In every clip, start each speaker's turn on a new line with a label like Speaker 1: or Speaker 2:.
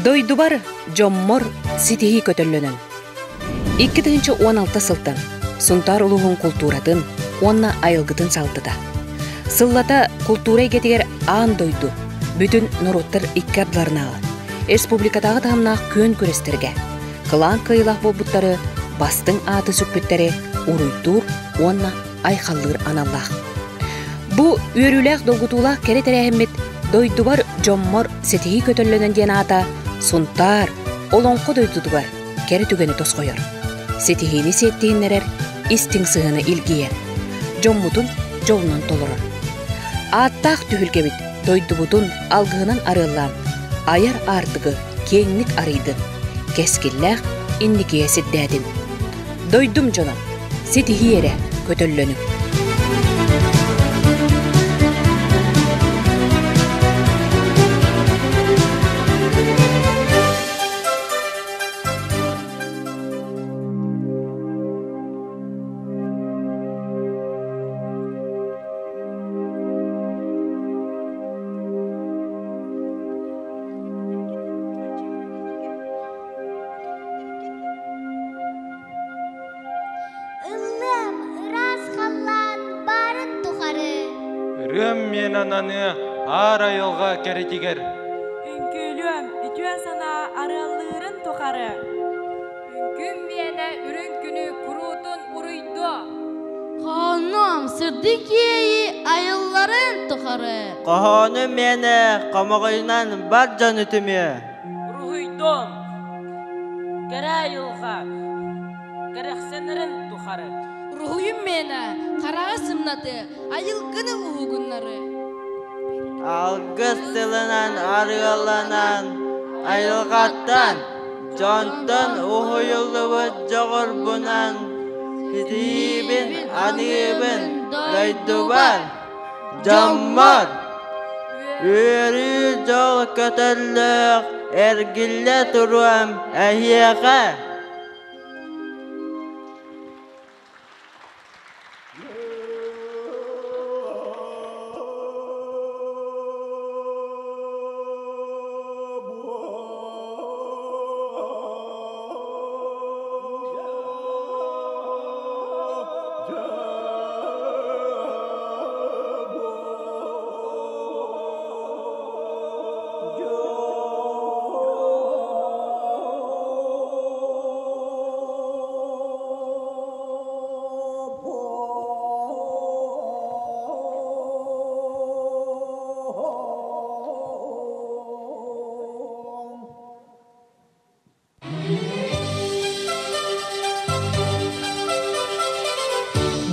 Speaker 1: Дойдубар, дьоммор ситиһии көтөллөнөн. 2016 сылтан Сунтаар улууһун култууратын уонна айылгытын салтыта. Сыллата култуура эйгэтигэр аан дойду, бүтүн норуоттар икки ардыларынааҕы, республикатааҕы таһымнаах күөн күрэстэргэ кылаан кыайыылаах буолбуттары бастыҥ ааты сүкпүттэри уруйдуур уонна айхаллыыр аналлаах. Бу үөрүүлээх долгутуулаах кэрэ тэрээһиммит дойдубар дьоммор ситиһии көтөллөнөн диэн аата Сунтаар Олоҥхо дойдутугар кэрэ түгэни тосхойор. Ситиһиини сиэттиһиннэрэр, истиҥ сыһыаны илгийэр. Дьоммутун дьолунан толорор. Ааттаах түһүлгэбит дойдубутун алгыһынан арыаллаан, айар аартыгы киэҥник арыйдын, кэскиллээх инникигэ сирдээтин. Дойдум дьоно, ситиһии эрэ көтөллөнүҥ.
Speaker 2: Ыллыам ыраас халлаан баарын тухары.
Speaker 3: Ырыам миэн ананыа аар айылҕа кэрэтигэр.
Speaker 4: Үҥкүүлүөм үтүө санаа арыаллыырын тухары.
Speaker 5: Үҥкүүм миэнэ үрүҥ күнү куруутун уруйдуо.
Speaker 6: Хоһоонум сырдык иэйии айылларын тухары.
Speaker 7: Хоһоонум миэнэ хомоҕойунан бар дьону түмүө.
Speaker 8: Уруһуйдуом кэрэ айылҕа кэрэхсэнэрин тухары.
Speaker 6: Уруһуйум миэнэ хараҕы сымнаты, айылгыны уһугуннары.
Speaker 7: Алгыс тылынан арыалланан, айылҕаттан, дьонтон уһуйуллубут дьоҕурбунан ситиһиибин аныыбын дойдубар, дьоммор. Үөрүү дьол көтөллөөх эргиллэ туруом эһиэхэ.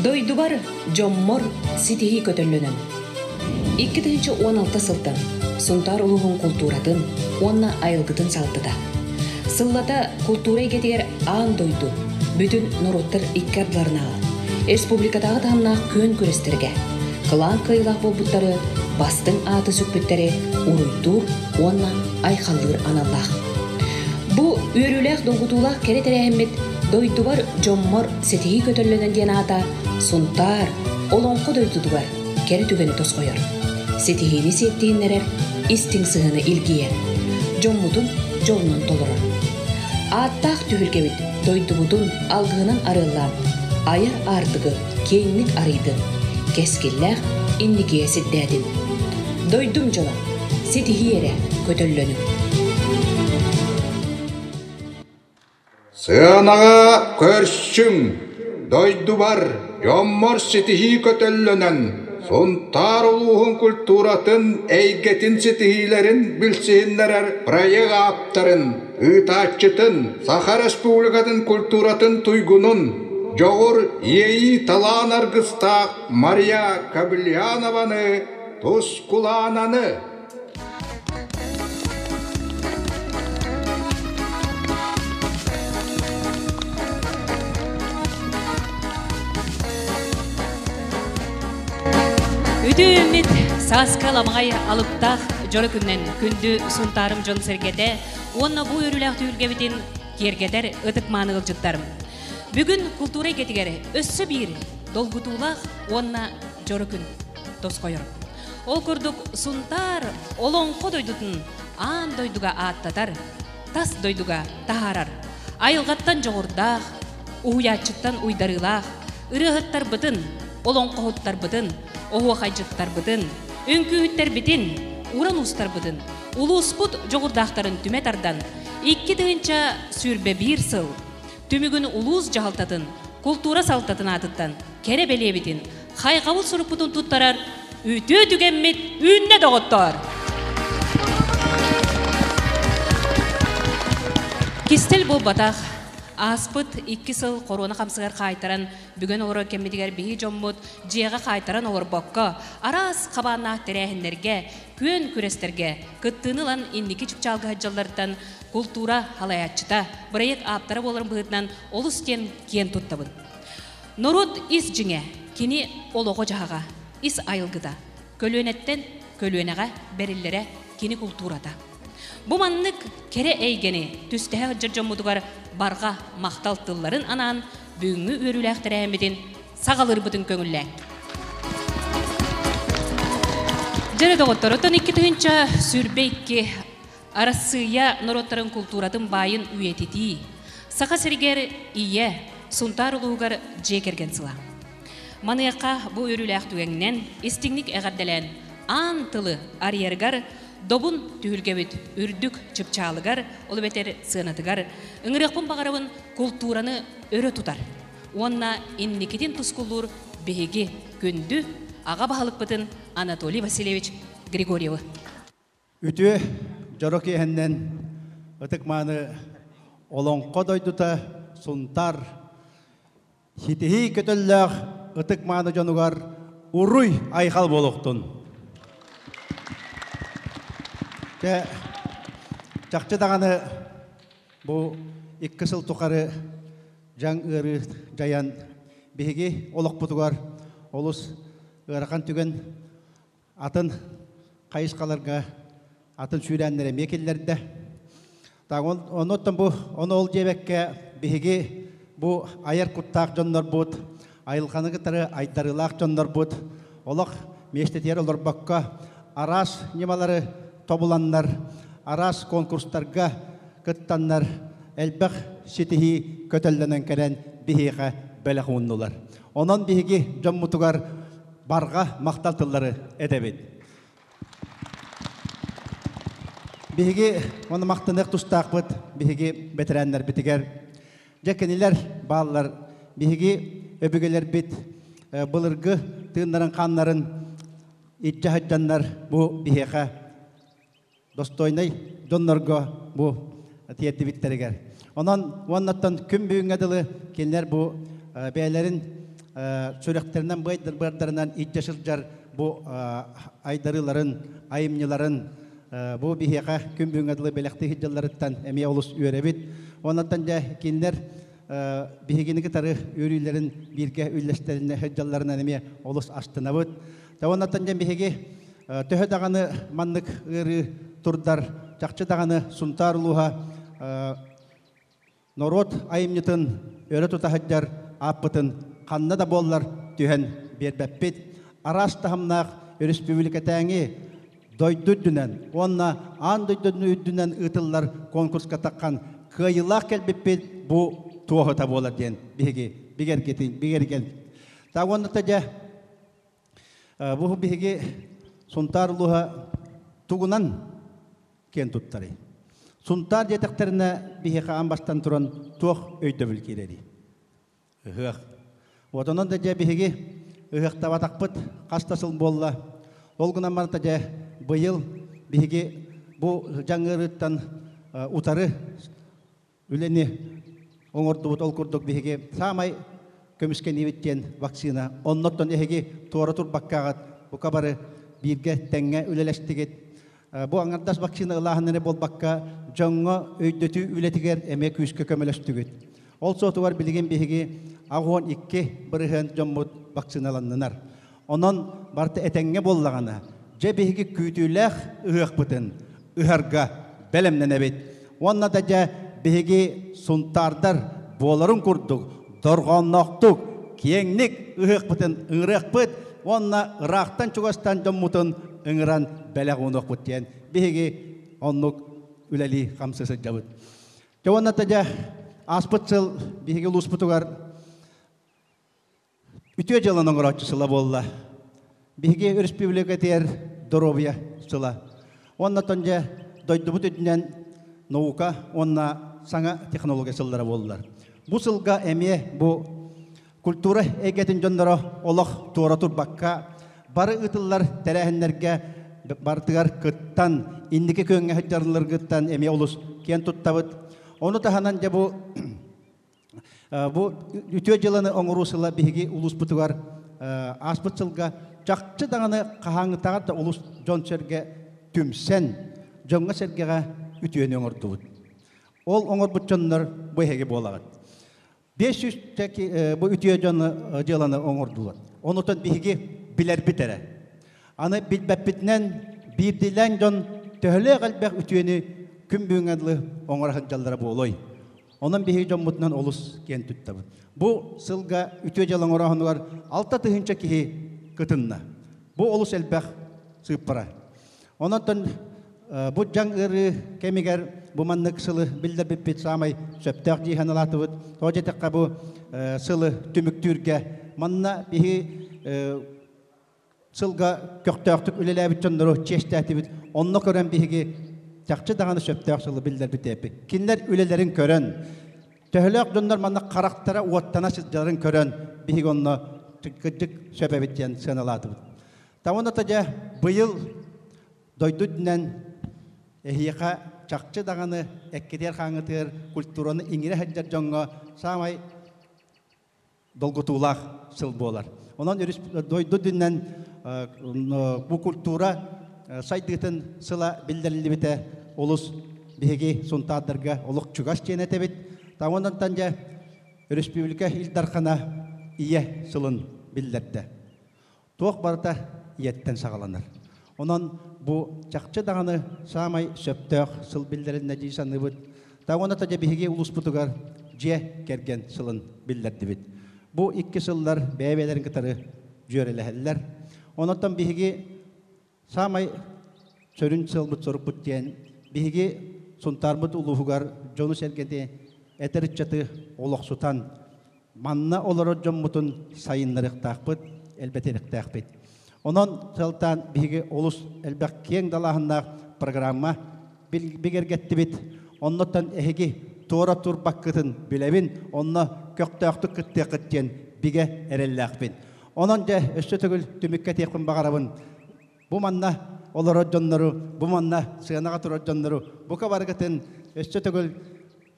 Speaker 1: Дойдубар, дьоммор ситиһии көтөллөнөн. 2016 сылтан Сунтаар улууһун култууратын уонна айылгытын салтыта. Сыллата култуура эйгэтигэр аан дойду, бүтүн норуоттар икки ардыларынааҕы, республикатааҕы таһымнаах күөн күрэстэргэ кылаан кыайыылаах буолбуттары бастыҥ ааты сүкпүттэри уруйдуур уонна айхаллыыр аналлаах. Бу үөрүүлээх долгутуулаах кэрэ тэрээһиммит дойдубар дьоммор ситиһии көтөллөнөн диэн аата Сунтаар Олоҥхо дойдутугар кэрэ түгэни тосхойор. Ситиһиини сиэттиһиннэрэр, истиҥ сыһыаны илгийэр. Дьоммутун дьолунан толорор. Ааттаах түһүлгэбит дойдубутун алгыһынан арыаллаан, айар аартыгы киэҥник арыйдын, кэскиллээх инникигэ сирдээтин. Дойдум дьоно, ситиһии эрэ көтөллөнүҥ.
Speaker 9: Сыанаҕа көрсүҥ, дойдубар, дьоммор ситиһии көтөллөнөн, Сунтаар улууһун культуратын эйгэтин ситиһиилэрин билсиһиннэрэр проект ааптарын, ыытааччытын, Саха Республикатын культуратын туйгунун, дьоҕур иэйии талаан аргыстаах Мария Кобельянованы Тускулаананы
Speaker 10: Үтүөммүт сааскы ламаҕай алыптаах дьоро күннэн күндү Сунтаарым дьон сэргэтэ уонна бу үөрүүлээх түһүлгэбитин киэргэтэр ытык-мааны ыалдьыттарым. Бүгүн култуура эйгэтигэр өссө биир долгутуулаах уонна дьоро күн тосхойор. Ол курдук Сунтаар олоҥхо дойдутун аан дойдуга ааттатар, тас дойдуга таһаарар. Айылҕаттан дьоҕурдаах, уһуйааччыттан уйдарыылаах ырыаһыттарбытын, олоҥхоһуттарбытын, оһуохайдьыттарбытын, үҥкүүһүттэрбитин, уран уустарбытын, улууспут дьоҕурдаахтарын түмэ тардан, 2021 сыл түмүгүн улуус дьаһалтатын, култуура салтатын аатыттан кэрэ бэлиэбитин, хайҕабыл сурукпутун туттарар үтүө түгэммит үүннэ доҕоттоор! Кистэл буолбатах, ааспыт икки сыл хоруона хамсыгар хаайтаран бүгэн олорор кэммитигэр биһи дьоммут дьиэҕэ хаайтаран олорбокко, араас хабааннаах тэрээһиннэргэ, күөн күрэстэргэ кыттыыны ылан инники чыпчаалга сылдьалларыттан култуура халайааччыта, бырайыак ааптара буоларын быһыытынан олус диэн киэн туттабын. Норуот ис дьиҥэ, кини олоҕо-дьаһаҕа, ис айылгыта, көлүөнэттэн көлүөнэҕэ бэриллэрэ кини култуурата. Бу маннык кэрэ эйгэни түстэһэ сылдьар дьоммутугар барҕа махтал тылларын анаан бүгүҥҥү үөрүүлээх тэрээһиммитин саҕалыырбытын көҥүллээҥ. Дьэрэ доҕоттор, оттон 2022 Арассыыйа норуоттарын култууратын баайын үйэтитии, Саха сиригэр Ийэ, Сунтаар улууһугар дьиэ кэргэн сыла. Маныаха бу үөрүүлээх түгэҥинэн истиҥник эҕэрдэлээн аан тылы арыйарыгар Добун түһүлгэбит үрдүк чыпчаалыгар, ол эбэтэр сыанатыгар ыҥырыахпын баҕарабын култуураны өрө тутар уонна инникитин тускулуур биһиги күндү аҕа баһылыкпытын Анатолий Васильевич Григорьевы.
Speaker 11: Үтүө дьоро киэһэннэн ытык-мааны Олоҥхо дойдута Сунтаар ситиһии көтөллөөх ытык-мааны дьонугар уруй айхал буолуохтун! Чэ, чахчы даҕаны бу икки сыл тухары дьаҥ ыарыы дьайан биһиги олохпутугар олус ыарахан түгэн атын хайысхаларга атын сүүрээннэр эмиэ киллэрдэ. Онуттан бу ону ол диэбэккэ биһиги бу айар куттаах дьоннорбут, айылҕаны кытары айдарыылаах дьоннорбут олох миэстэтигэр олорбокко араас ньымалары тобуланнар, араас конкурстарга кыттаннар элбэх ситиһии көтөллөнөн кэлэн биһиэхэ бэлэх ууннулар. Онон биһиги дьоммутугар барҕа махтал тыллары этэбит. Биһиги оны махтаныах тустаахпыт биһиги бэтэрээннэрбитигэр. Дьэ кинилэр бааллар биһиги өбүгэлэрбит былыргы тыыннарын хааннарын иччэ сылдьаннар бу биһиэхэ достойнай дьоннорго бу тиэрдибиттэригэр. Онон уоннаттан күн бүгүҥҥэ дылы кинилэр бу бэйэлэрин сүрэхтэринэн быардарынан илдьэ сылдьар бу айдарыыларын, айымньыларын бу биһиэхэ күн бүгүҥҥэ дылы бэлэхтии сылдьалларыттан эмиэ олус үөрэбит. Оннаттан дьэ кинилэр биһигини кытары үөрүүлэрин бииргэ үллэстэринэ сылдьалларынан эмиэ олус астынабыт. Оннаттан дьэ биһиги Төһө даҕаны маннык ыарыы турдар, чахчы даҕаны Сунтаар улууһа норуот айымньытын өрө тута сылдьар ааппытын ханна да буоллар түһэн биэрбэппит. Араас таһымнаах өрөспүүбүлүкэтээҥи дойду үрдүнэн уонна аан дойдуну үрдүнэн ыытыллар конкурска таххан кыайыылаах кэлбиппит бу туоһута буолар диэн биһиги бигэргитин бигэргэн. Та уонна дьэ Бу биһиги Сунтаар улууһа тугунан киэн туттарый? Сунтаар диэтэхтэринэ биһиэхэ аан бастан туран туох өйдөбүл киирэрий? Ыһыах. Вот онон да дьэ биһиги ыһыахтабатахпыт хас да сыл буолла. Ол гынан баран да дьэ быйыл биһиги бу дьаҥ ыарыыттан утары үлэни оҥордубут ол курдук биһиги саамай көмүскэниибит диэн вакцина оннуттан эһиги туора турбаккаҕыт бука бары бииргэ тэҥҥэ үлэлэстигит бу аҥардас вакцина ылааһын эрэ буолбакка дьоҥҥо өйдөтүү үлэтигэр эмиэ күүскэ көмөлөстүгүт ол суотугар билигин биһиги 62% дьоммут вакциналаннынар онон барыта этэҥҥэ буоллаҕына дьэ биһиги күүтүүлээх ыһыахпытын ыһарга бэлэмнэнэбит Уонна да дьэ биһиги сунтаардар буоларын курдук дорҕоонноохтук, киэҥник ыһыахпытын ыҥырыахпыт уонна ыраахтан-чугастан дьоммутун ыҥыран бэлэх уунуохпут диэн биһиги оннук үлэлии хамсыы сылдьабыт. Дьэ уонна дьэ ааспыт сыл биһиги улууспутугар үтүө дьыаланы оҥорооччу сыла буолла. Биһиги өрөспүүбүлүкэтигэр доруобуйа сыла. Уонна оттон дьэ дойдубут үрдүнэн наука уонна саҥа технология сыллара буоллар. Бу сылга эмиэ бу культура эйгэтин дьонноро олох туора турбакка бары ыытыллар тэрээһиннэргэ барытыгар кыттан, инники күөҥҥэ сылдьарларгыттан эмиэ олус киэн туттабыт. Ону таһынан дьэ бу Бу үтүө дьыаланы оҥоруу сыла биһиги улууспутугар ааспыт сылга чахчы даҕаны хаһааҥҥытааҕар да улуус дьон-сэргэ түмсэн, дьоҥҥо-сэргэҕэ үтүөнү оҥордубут. Ол оҥорбут дьоннор бу эһиги буолаҕыт. 500 бу үтүө дьону дьыаланы оҥордулар. Онутан биһиги билэрбит эрэ. Аны билбэппитинэн биирдиилээн дьон төһөлөөх элбэх үтүөнү күн бүгүҥҥэ дылы оҥоро сылдьаллара буолуой? Онон биһиги дьоммутунан олус киэн туттабыт. Бу сылга үтүө дьыала оҥорооһунугар 6 тыһыынча киһи кытынна. Бу олус элбэх сыыппара. Онон бу дьаҥ ыарыы кэмигэр бу маннык сылы биллэрбиппит саамай сөптөөх дии санаатыбыт. Тоҕо диэтэххэ бу сылы түмүктүүргэ манна биһи сылга көхтөөхтүк үлэлээбит дьоннору чиэстээтибит. Онно көрөн биһиги чахчы даҕаны сөптөөх сылы биллэрбит эппит. Кинилэр үлэлэрин көрөн, төһөлөөх дьоннор манна харахтара уоттана сылдьарын көрөн, биһиги онно кырдьык сөп эбит диэн сыаналаатыбыт. Тавоната дьэ быйыл дойду үрдүнэн эһиэхэ чахчы даҕаны эккитиэр хааңытыар культураны иҥирэ сылдьар дьоҥҥо саамай долгутуулаах сыл буолар. Онон дойду үрдүнэн бу культура сайдыытын сыла биллэриллибитэ олус биһиги сунтаардарга олох чугас диэн этэбит. Таҥонантан дьэ республика Ил Дархана ийэ сылын биллэрдэ. Туох барыта ийэттэн саҕаланар. Онон бу чахчы даҕаны саамай сөптөөх сыл биллэриннэ дии саныыбыт. Таҥоната дьэ биһиги улууспутугар дьиэ кэргэн сылын биллэрдибит. Бу икки сыллар бэйэ-бэйэлэрин кытары дьүөрэлэһэллэр. Онон биһиги саамай сүрүн сыалбыт-сорукпут диэн биһиги Сунтаарбыт улууһугар дьону-сэргэни эдэр ыччаты олохсутан манна олорор дьоммутун сайыннарыахтаахпыт, элбэтиэхтээхпит. Онон сылтаан биһиги олус элбэх киэҥ далааһыннаах программа бигэргэттибит. Оннуттан эһиги туора турбаккытын билэбин, онно көхтөөхтүк кыттыаххыт диэн бигэ эрэллээхпин. Онон дьэ өссө төгүл түмүккэ этиэхпин баҕарабын. Бу манна олорор дьоннору, бу манна сыанаҕа турар дьоннору бука барыгытын өссө төгүл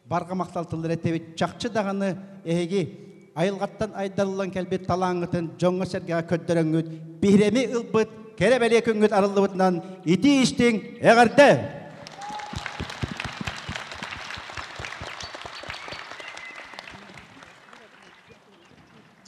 Speaker 11: барҕа махтал тыллар этэбит. Чахчы даҕаны эһиги айылҕаттан айдарыллан кэлбит талааҥҥытын дьоҥҥо-сэргэҕэ көрдөрөҥҥүт, биһирэми ылбыт кэрэ бэлиэ күҥҥүт арыллыбытынан итии истиҥ эҕэрдэ!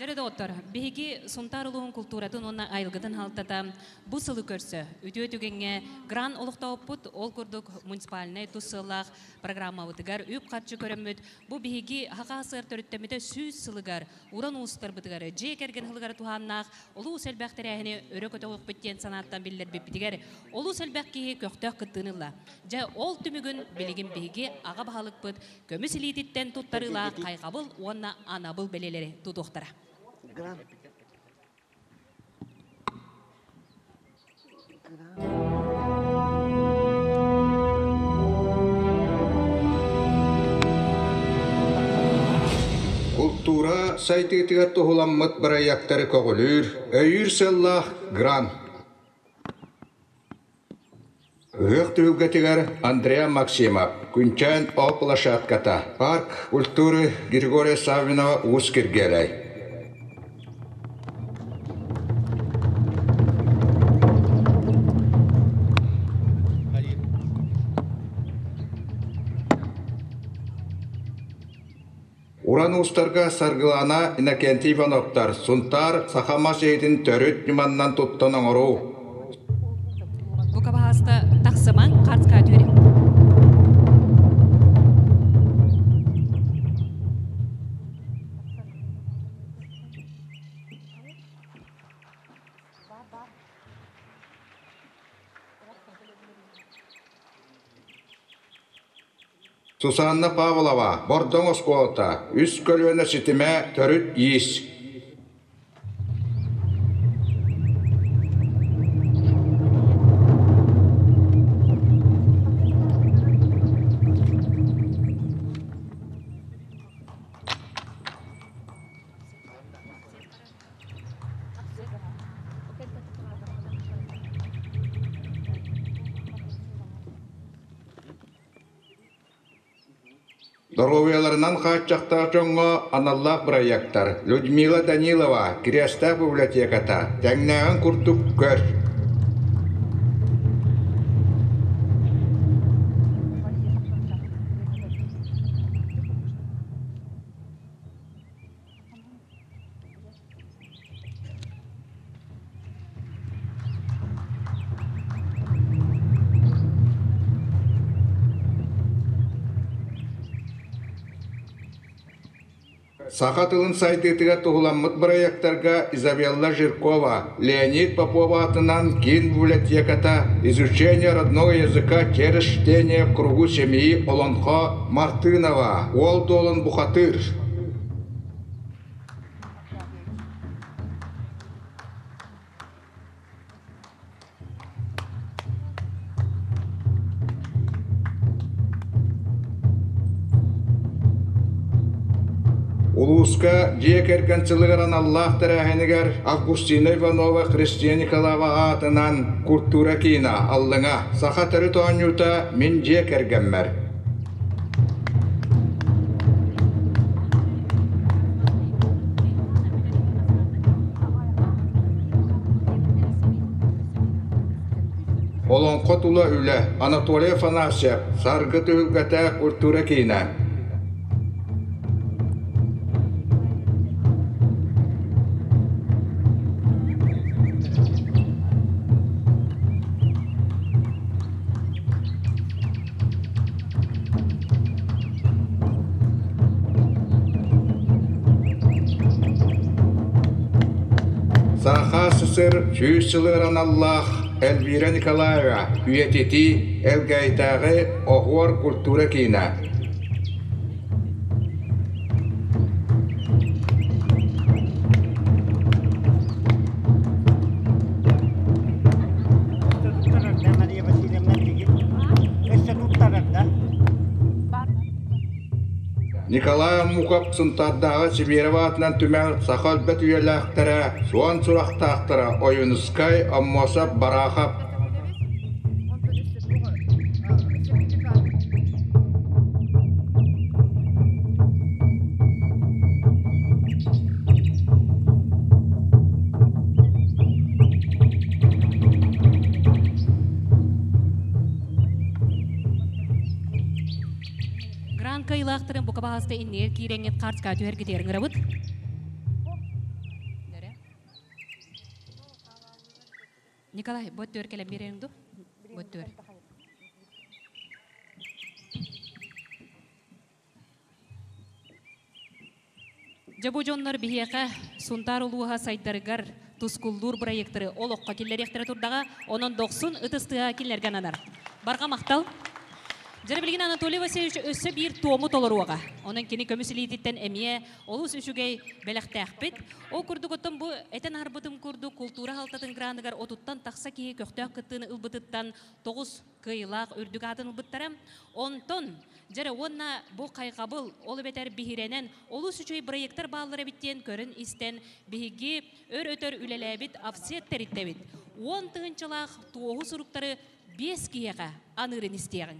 Speaker 10: Дьэрэ доҕоттор, биһиги Сунтаар улууһун култууратын уонна айылгытын халтата бу сылы көрсө үтүө түгэҥҥэ грант олохтооппут, ол курдук муниципальнай тус сыаллаах программабытыгар үп-харчы көрөммүт, бу биһиги Хакаасыар төрүттэммитэ 100 сылыгар уран уустарбытыгар дьиэ кэргэн сылыгар туһааннаах олус элбэх тэрээһини өрө көтөҕүөхпүт диэн санааттан биллэрбиппитигэр олус элбэх киһи көхтөөх кыттыыны ылла. Дьэ, ол түмүгүн билигин биһиги аҕа баһылыкпыт көмүс илиититтэн туттарыылаах хайҕабыл уонна анабыл бэлиэлэри тутуохтара.
Speaker 9: Култуура сайдыытыгар туһуламмыт бырайыактары көҕүлүүр, өйүүр сыаллаах грант. Ыһыах түһүлгэтигэр Андреа Максимов, Күнчээн О площадката, парк культуры Григория Саввинова Уус Киргиэлэй. Уран уустарга Саргылана Иннокентий Ивановтар Сунтаар саха мас иһитин төрүт ньыманнан туттан оҥоруу.
Speaker 10: Бу кабаһааста тахсымаҥ, хартка түөрү.
Speaker 9: Сусанна Павлова, Бордоҥ оскуолата, үс көлүөнэ ситимэ, төрүт иис. Доруобуйаларынан хааччахтаах дьоҥҥо аналлаах бырайыактар Людмила Данилова, Кириэстээх библиотеката, тэҥнээҕин курдук көр. Саха тылын сайдыытыгар туһуламмыт бырайыактарга Изабелла Жиркова, Леонид Попов аатынан киин библиотеката «Изучение родного языка через чтение в кругу семьи» Олонхо Мартынова, Уол Дуолун Бухатыыр. Улууска дьиэ кэргэн сылыгар аналлаах тэрээһинигэр Августина Иванова Христина Николаева аатынан культура киинэ Аллыҥа саха төрүт оонньуута Мин дьиэ кэргэммэр. Олоҥхо тула үлэ Анатолий Афанасьев Саргы түһүлгэтэ культура киинэ. Саха СССР 100 сылыгар аналлаах Эльвира Николаева үйэтитии Элгээйитээҕи Оһуор культура киинэ. Николай Аммуков Сунтаардааҕы Сибиэрэп аатынан түмэл саха өлбөт үйэлээхтэрэ, суон сурахтаахтара Ойуунускай, Аммосов, Барахов.
Speaker 10: Гран кыайыылаахтарын бука баһаста иннигэр киирэҥҥит хаарчка түһэргитигэр ыҥырабыт. Николай, бу өттүгэр кэлэн биэрэриҥ дуу? Бу өттүгэр. Дьэ бу дьоннор биһиэхэ Сунтаар улууһа сайдарыгар тускуллуур бырайыактары олоххо киллэриэхтэрэ турдаҕа, онон дохсун ытыс тыаһа кинилэргэ ананар. Барҕа махтал! Дьэ билигин Анатолий Васильевич өссө биир туому толоруоҕа. Онон кини көмүс илиититтэн эмиэ олус үчүгэй бэлэхтээхпит. Ол курдук оттон бу этэн аһарбытым курдук култуура халтатын граныгар отуттан тахса киһи көхтөөх кыттыыны ылбытыттан тоҕус кыайыылаах үрдүк аатын ылбыттара. Онтон дьэрэ уонна бу хайҕабыл, ол эбэтэр биһирэнэн олус үчүгэй бырайыактар бааллар эбит диэн көрөн-истэн биһиги өр-өтөр үлэлээбит офсет тэрилтэбит 10 тыһыынчалаах туоһу суруктары биэс киһиэхэ аныырын истиэҕиҥ.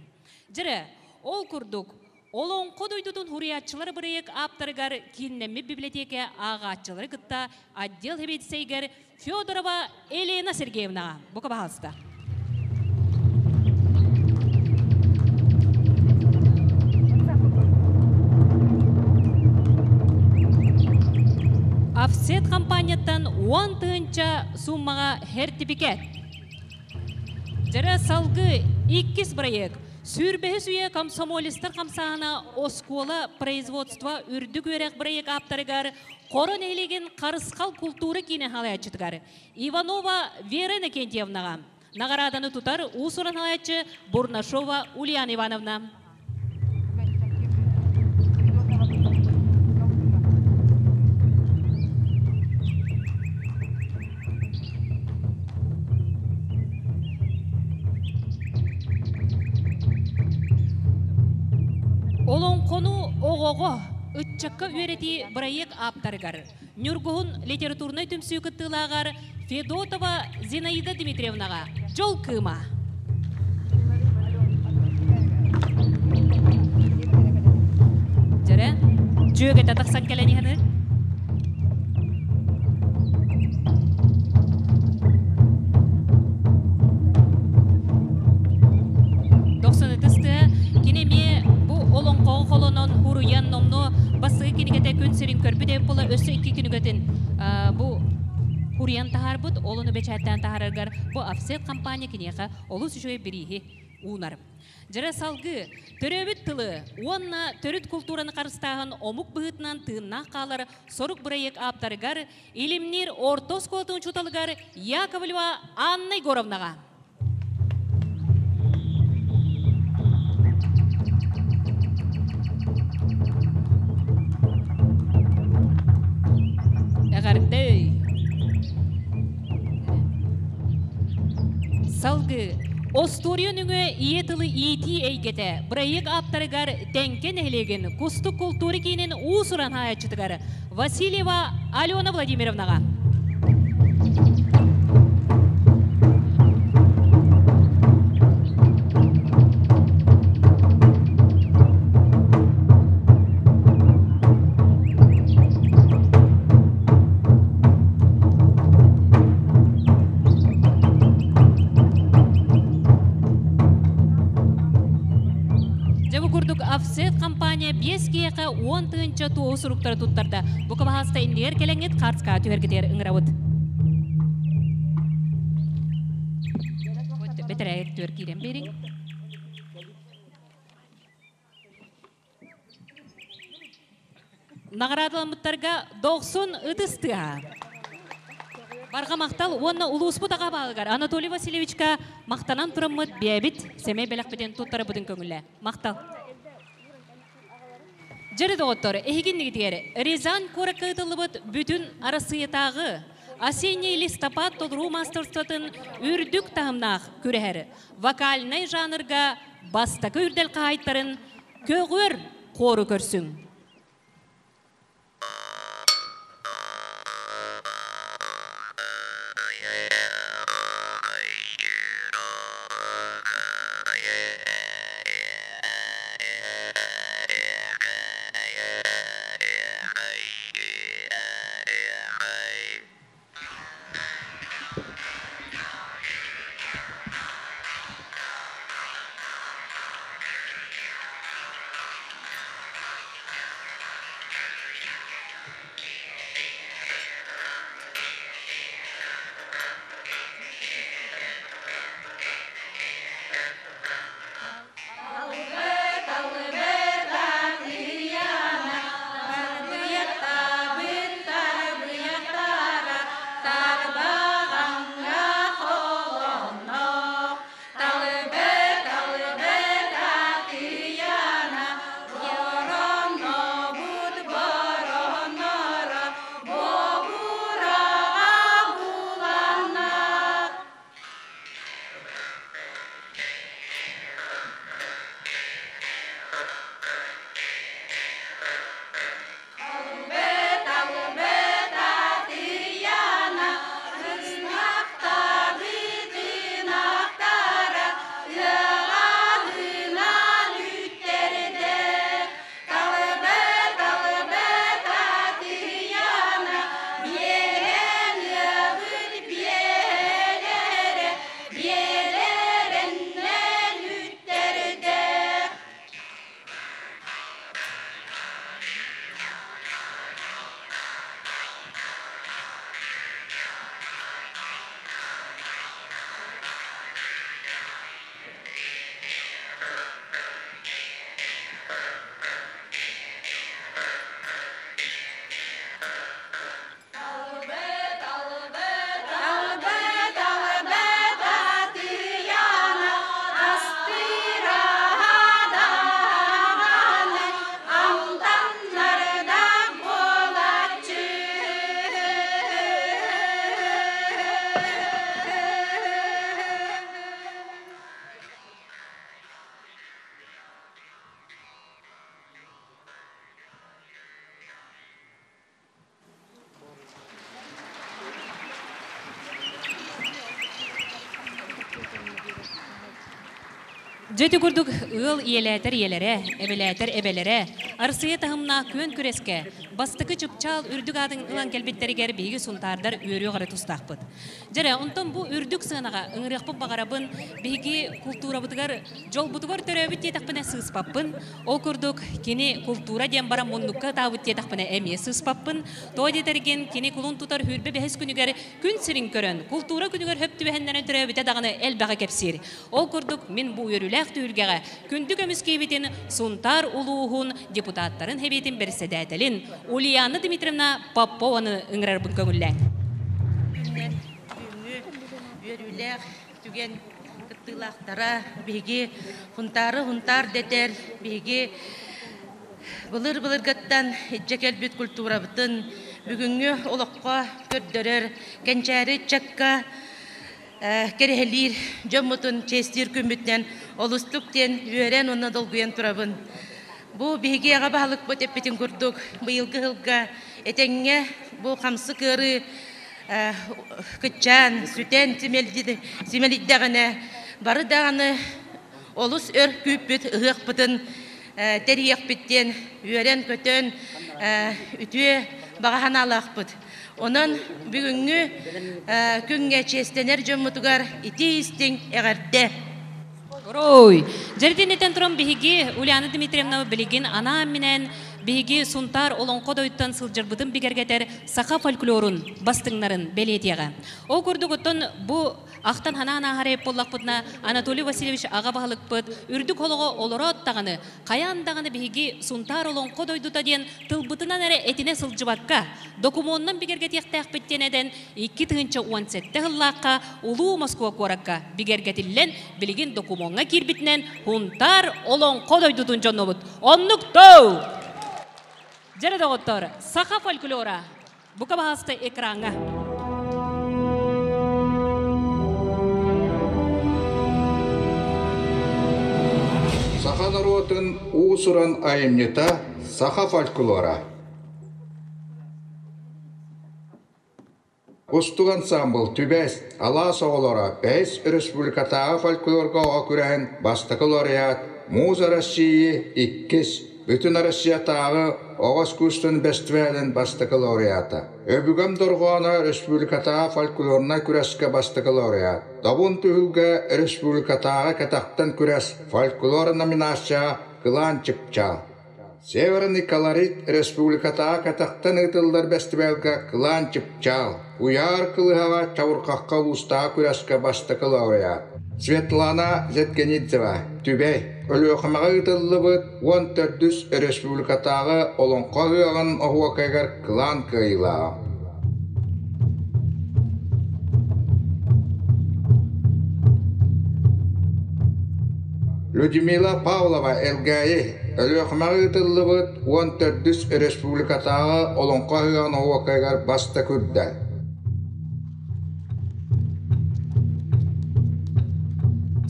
Speaker 10: Дьэрэ, ол курдук Олоҥхо дойдутун суруйааччылар бырайыак ааптарыгар кииннэммит библиотека ааҕааччылары кытта отдел сэбиэдиссэйигэр Федорова Елена Сергеевнаҕа бука баһаалыста. Офсет компанияттан 10 тыһыынча суммаҕа сертификат. Дьэрэ салгыы иккис проект Сүүрбэһис үйэ комсомолецтар хамсааһына оскуола производство үрдүк үөрэх бырайыак ааптарыгар Хоро нэһилиэгин Харысхал култуура киинэ халаяччытыгар Иванова Вера Иннокентьевнаҕа наҕарааданы тутар уус-уран халаяччы Бурнашова Ульяна Ивановна. Олоҥхону оҕоҕо, ыччакка үөрэтии бырайыак ааптарыгар, Ньургуһун литературнай түмсүү кыттыылааҕар Федотова Зинаида Дмитриевнаҕа дьол кыыма! Дьэрэ, дьүөгэтэ тахсан кэлэн иһэни. Дохсун ытыстыа, кини эмиэ бу олоҥхоҕо холонон, хуруйан, номнуо бастакы кинигэтэ күн сирин көрбүт эбит буола, өссө икки кинигэтин бу хуруйан таһаарбыт, ол ону бэчээттээн таһаараргар бу Офсет компания киниэхэ олус үчүгэй бирииһи уунар. Дьэрэ салгыы төрөөбүт тылы уонна төрүт култуураны харыстааһын омук быһыытынан тыыннаах хаалар сорук бырайыак ааптарыгар Илимниир орто оскуолатын учууталыгар Яковлева Анна Егоровнаҕа. Эҕэрдэ! Салгыы Остуоруйа нөҥүө ийэ тылы иитии эйгэтэ бырайыак ааптарыгар Тэҥкэ нэһилиэгин Кустук култуура киинин уус-уран хаһаайаччытыгар Васильева Алена Владимировнаҕа. Дьэ бу курдук Офсет компания 5 киһиэхэ 10 тыһыынча туоһу суруктары туттарда. Бу кыбаһааста иннигэр кэлэҥҥит хаарцкаҕа түһэргитигэр ыҥырабыт. Бэтэрээйик түөр киирэн биэриҥ. Наҕараадаламмыттарга дохсун ытыс тыаһа. Барҕа махтал уонна улууспут аҕа баһылыгар Анатолий Васильевичка махтанан тураммыт бэйэбит сэмэй бэлэхпитин туттарабытын көҥүлэ. Махтал. Дьэри доҕоттор, эһигиннигитигэр Рязань куоракка ыытыллыбыт бүтүн Арассыыйатааҕы осенний листопад толоруу маастарствотын үрдүк таһымнаах күрэһэр вокальнай жанрга бастакы үрдэл хаһаайыттарын Көҕүөр хуору көрсүҥ. Дьэ ити курдук ыал ийэлээтэр ийэлэрэ, эбэлээтэр эбэлэрэ Арсыйа таһымнаах күөн күрэскэ бастакы чыпчаал үрдүк аатын ылан кэлбиттэригэр биһиги сунтаардар үөрүөх эрэ тустаахпыт. Дьэрэ, онтон бу үрдүк сыанаҕа ыҥырыахпын баҕарабын, биһиги култуурабытыгар, дьолбутугар төрөөбүт диэтэхпинэ сыыспаппын. Ол курдук, кини култуура диэн баран муннукка ытаабыт диэтэхпинэ эмиэ сыыспаппын. Тоҕо диэтэргин, кини кулун тутар сүүрбэ бэһис күнүгэр күн сирин көрөн, култуура күнүгэр хөп түбэһиннэрэн төрөөбүтэ даҕаны элбэҕи кэпсиир. Ол курдук, мин бу үөрүүлээх түһүлгэҕэ күндү көмүс киһибитин Сунтаар улууһун депутаттарын Сэбиэтин бэрэссэдээтэлин Ульяна Дмитриевна Попованы ыҥырарбын көҥүллээҥ.
Speaker 12: Күннэн бүгүҥҥү үөрүүлээх түгэн кыттыылаахтара биһиги Хунтаары Хунтаар дэтэр биһиги былыр-былыргыттан илдьэ кэлбит культурабытын бүгүҥҥү олоххо көрдөрөр кэнчээри ыччакка кэрэһэлиир дьоммутун чиэстиир күммүтүнэн олустук диэн үөрэн уонна долгуйан турабын. Бу биһиги аҕа баһылыкпыт эппитин курдук быйылгы сылга этэҥҥэ бу хамсык ыарыы кыччаан, сүтэн симэлийдэҕинэ бары даҕаны олус өр күүппүт ыһыахпытын тэрийиэхпит диэн үөрэн-көтөн үтүө баҕа санаалаахпыт. Онон бүгүҥҥү күҥҥэ чиэстэнэр дьоммутугар итии-истиҥ эҕэрдэ!
Speaker 10: Ой, дьэрдинитэн туран биһиги Ульяна Дмитриевна билигин анаан-минээн биһиги Сунтаар олоҥхо дойдуттан сылдьарбытын бигэргэтэр саха фольклорун бастыҥнарын бэлиэтиэҕэ. Ол курдук оттон бу Ахтан ханаан ааһар эбит буоллахпытына, Анатолий Васильевич аҕа баһылыкпыт үрдүк олоҕо олороот даҕаны, хайаан даҕаны биһиги Сунтаар олоҥхо дойдута диэн тылбытынан эрэ этинэ сылдьыбакка, докумуонунан бигэргэтиэхтээхпит диэн этэн, 2017 сыллаахха Улуу Москва куоракка бигэргэтиллэн, билигин докумуоҥҥа киирбитинэн Һунтаар олоҥхо дойдутун дьонобут. Оннук тоо! Дьэрэ доҕоттор, саха фольклора Бука баһаалыста экраҥҥа.
Speaker 9: Саха норуотун уус-уран айымньыта саха фольклора. Кустук ансаамбыл Түбэс, Алаас оҕолоро бэһис республикатааҕы фольклорга оҕо күрэһин бастакы лауреат, Муза России иккис, Бүтүн Россиятааҕы оҕо искусствотын бэстибээлин бастакы лауреата. Өбүгэм дорҕооно республикатааҕы фольклорнай күрэскэ бастакы лауреат. Добун түһүлгэ республикатааҕы кэтэхтэн күрэс фольклор номинацияҕа Кылаан чыпчаал. Северный колорит республикатааҕы кэтэхтэн ыытыллар бэстибээлгэ Кылаан чыпчаал, Уйаар кылыһаҕа чабырҕахха улуустааҕы күрэскэ бастакы лауреат. Светлана Зеткенидзева, Түбэй, Өлүөхүмэҕэ ыытыллыбыт 14-үс республикатааҕы Олоҥхо ыһыаҕын оһуокайыгар кылаан кыайыылааҕа. Людмила Павлова Элгээйи, Өлүөхүмэҕэ ыытыллыбыт 14-үс республикатааҕы Олоҥхо ыһыаҕын оһуокайыгар бастакы үрдэл.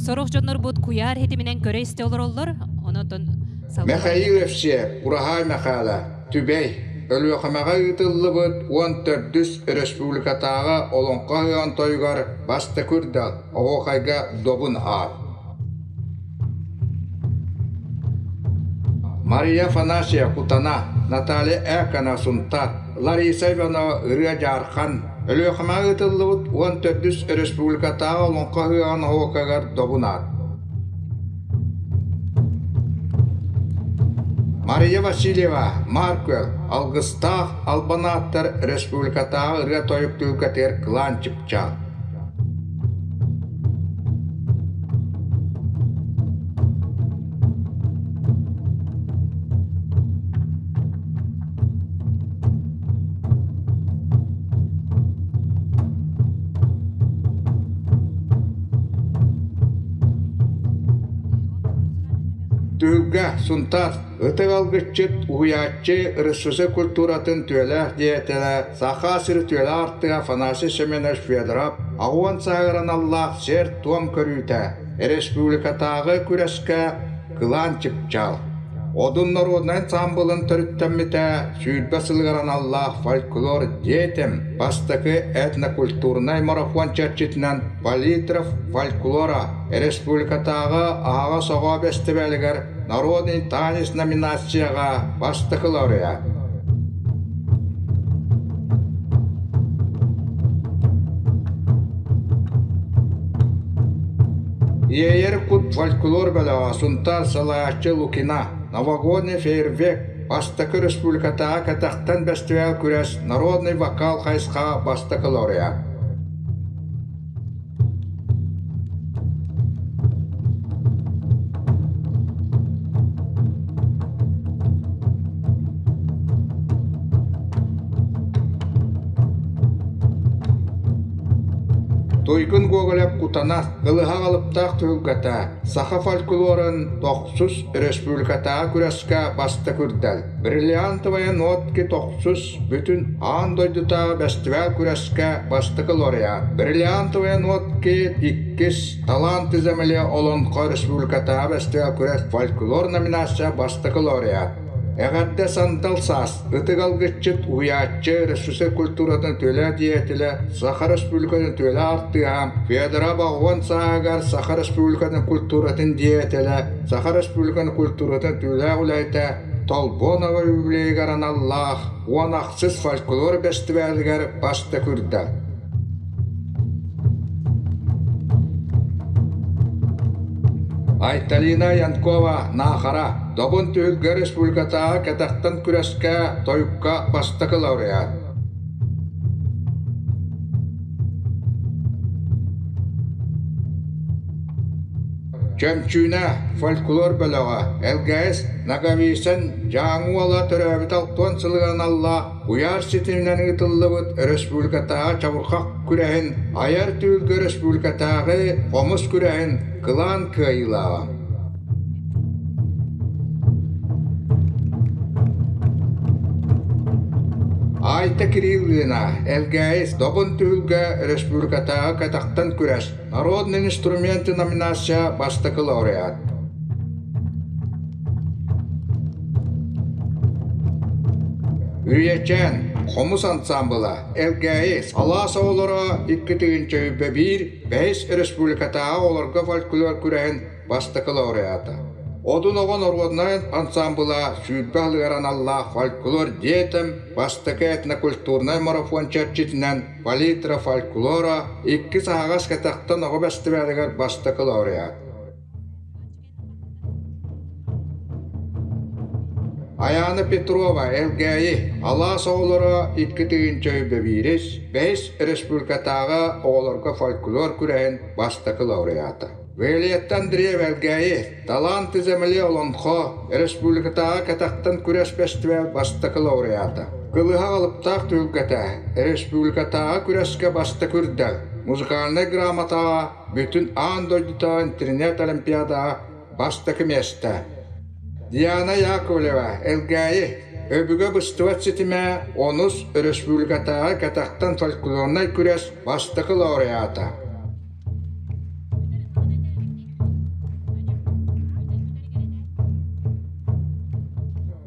Speaker 10: Сорох дьоннорбут куйаар ситиминэн көрө-истэ олороллор, онон
Speaker 9: Михаил Евсеев, Ураһаай Мэхээлэ, Түбэй, Өлүөхүмэҕэ ыытыллыбыт 14-үс республикатааҕы Олоҥхо ыһыаҕын тойугар бастакы үрдэл, оһуохайга добун аат. Мария Афанасьева Кутана, Наталья Экона Сунтар, Лариса Иванова Ырыа Дьаархан, Өлүөхүмэҕэ ыытыллыбыт 14-үс республикатааҕы Олоҥхо ыһыаҕын оһуокайыгар добун аат. Мария Васильева, Марквелл, Алгыстаах Албан ааттар республикатааҕы ырыа-тойук түһүлгэтигэр кылаан чыпчаал. Түһүлгэ, Сунтаар, Ытык алгысчыт, уһуйааччы, РСФСР культуратын түөлээх диэйэтэлэ, Саха сирэ түөлээх артыга Афанасий Семенович Федоров 80 сааһыгар аналлаах сиэр-туом көрүүтэ республикатааҕы күрэскэ Кылаан чыпчаал. Одун народнай ансаамбылын төрүттэммитэ 20 сылыгар аналлаах фольклор детям бастакы этнокультурнай марафон чэрчитинэн Палитров фольклора республикатааҕы аһаҕас оҕо бэстибээлигэр Народный танец номинацияҕа бастакы лауреат. Иэйэр кут фольклор бөлөҕө Сунтаар салайааччы Лукина, Новогодний фейерверк бастакы республикатааҕы кэтэхтэн бэстибээл күрэс Народный вокал хайысхаҕа бастакы лауреат. Туйгун Гоголев Кутана кылыһах алыптаах түһүлгэтэ саха фольклорун тохсус республикатааҕы күрэскэ бастакы үрдэл. Бриллиантовая нотки тохсус бүтүн аан дойдутааҕы бэстибээл күрэскэ бастакы лауреат, Бриллиантовая нотки иккис, Таланты земли Олоҥхо республикатааҕы бэстибээл күрэс фольклор номинация бастакы лауреат. Эҕэрдэ сандал саас, ытык алгысчыт, уһуйааччы, РСФСР культуратын үтүөлээх деятелэ, Саха Республикатын үтүөлээх артыыһа, Федора Баҕуон сааһыгар Саха Республикатын культуратын деятелэ, Саха Республикатын культуратын үтүөлээх үлэһитэ, Толбонова юбилейыгар аналлаах 16 фольклор бэстибээлигэр бастакы үрдэл. Айталина Янкова Наахара Добун түһүлгэ республикатааҕы кэтэхтэн күрэскэ тойукка бастакы лауреат. Чөмчүүнэ фольклор бөлөҕө ЛГС Ноговицын Дьааҥы уола төрөөбүт 60 сылыгар аналлаах куйаар ситиминэн ыытыллыбыт республикатааҕы чабырҕах күрэһин айар түһүлгэ республикатааҕы хомус күрэһин кылаан кыайыылааҕа. Айта Кириллина, ЛГС Добун түһүлгэ республикатааҕы кэтэхтэн күрэс Народные инструменты номинация бастакы лауреат. Үрүйэчээн хомус ансаамбыла Элгээйи алаас оҕолоро 2001 бэһис республикатааҕы оҕолорго фольклор күрэһин бастакы лауреата. Одун оҕо норуодунай ансаамбыла 20 аһылыгар аналлаах фольклор детям бастакы этнокультурнай марафон чэрчитинэн Палитра фольклора иккис аһаҕас кэтэхтэн оҕо бэстибээлигэр бастакы лауреат. Айаана Петрова, Элгээйи, Алаас оҕолоро 2001 бэһис республикатааҕы оҕолорго фольклор күрэһин бастакы лауреата. Виолетта Андреева Элгээйи, Таланты земли Олоҥхо республикатааҕы кэтэхтэн күрэс фестиваль бастакы лауреата. Кылыһах алыптаах түһүлгэтэ республикатааҕы күрэскэ бастакы үрдэл, музыкальнай грамотаҕа бүтүн аан дойдутааҕы интернет-олимпиадаҕа бастакы миэстэ. Диана Яковлева, Элгээйи, Өбүгэ быстыбат ситимэ онус республикатааҕы кэтэхтэн фольклорнай күрэс бастакы лауреата.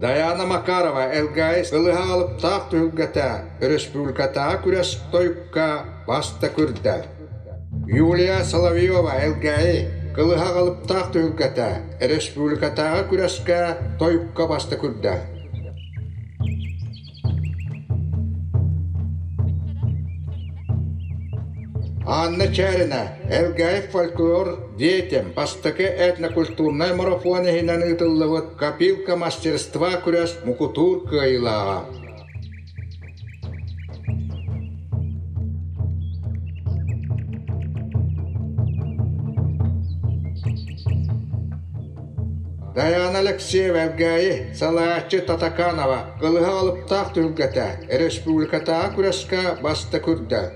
Speaker 9: Дайаана Макарова ЛГС ылыһа алыптаах түһүлгэтэ өрөспүүбүлүкэтээҕи күрэс тойукка бастакы үрдэл. Юлия Соловьева ЛГИ кылыһах алыптаах түһүлгэтэ республикатааҕы күрэскэ тойукка бастакы үрдэл. Анна Чярина, Элгээйи фольклор детям бастакы этнокультурнай марафон иһинэн ыытыллыбыт «Копилка мастерства» күрэс мукутуур кыайыылааҕа. Дайаана Алексеева Элгээйи, салайааччы Татаканова кылыһа алыптаах түһүлгэтэ республикатааҕы күрэскэ бастакы үрдэл.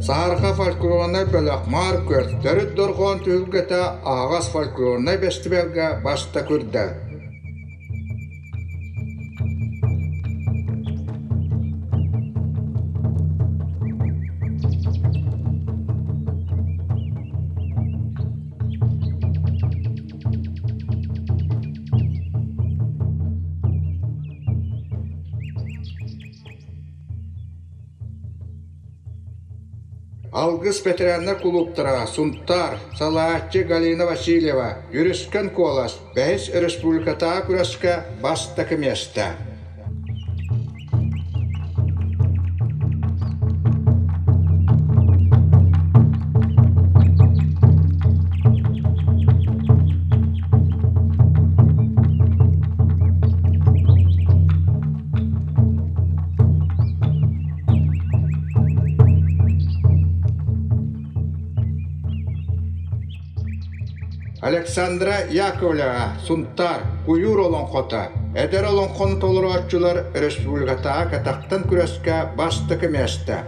Speaker 9: Саһарҕа фольклорнай бөлөх Маар Күөл төрүт дорҕоон түһүлгэтэ аһаҕас фольклорнай бэстибээлгэ бастакы үрдэл. Алгыс ветераннар кулууптара Сунтаар, салааччы Галина Васильева, Юрискан Куолас, бэһис республикатааҕы күрэскэ бастакы миэстэ. Александра Яковлева, Сунтаар, Куйуур олоҥхото, эдэр олоҥхону толорооччулар республикатааҕы катахтан күрэскэ бастакы миэстэ.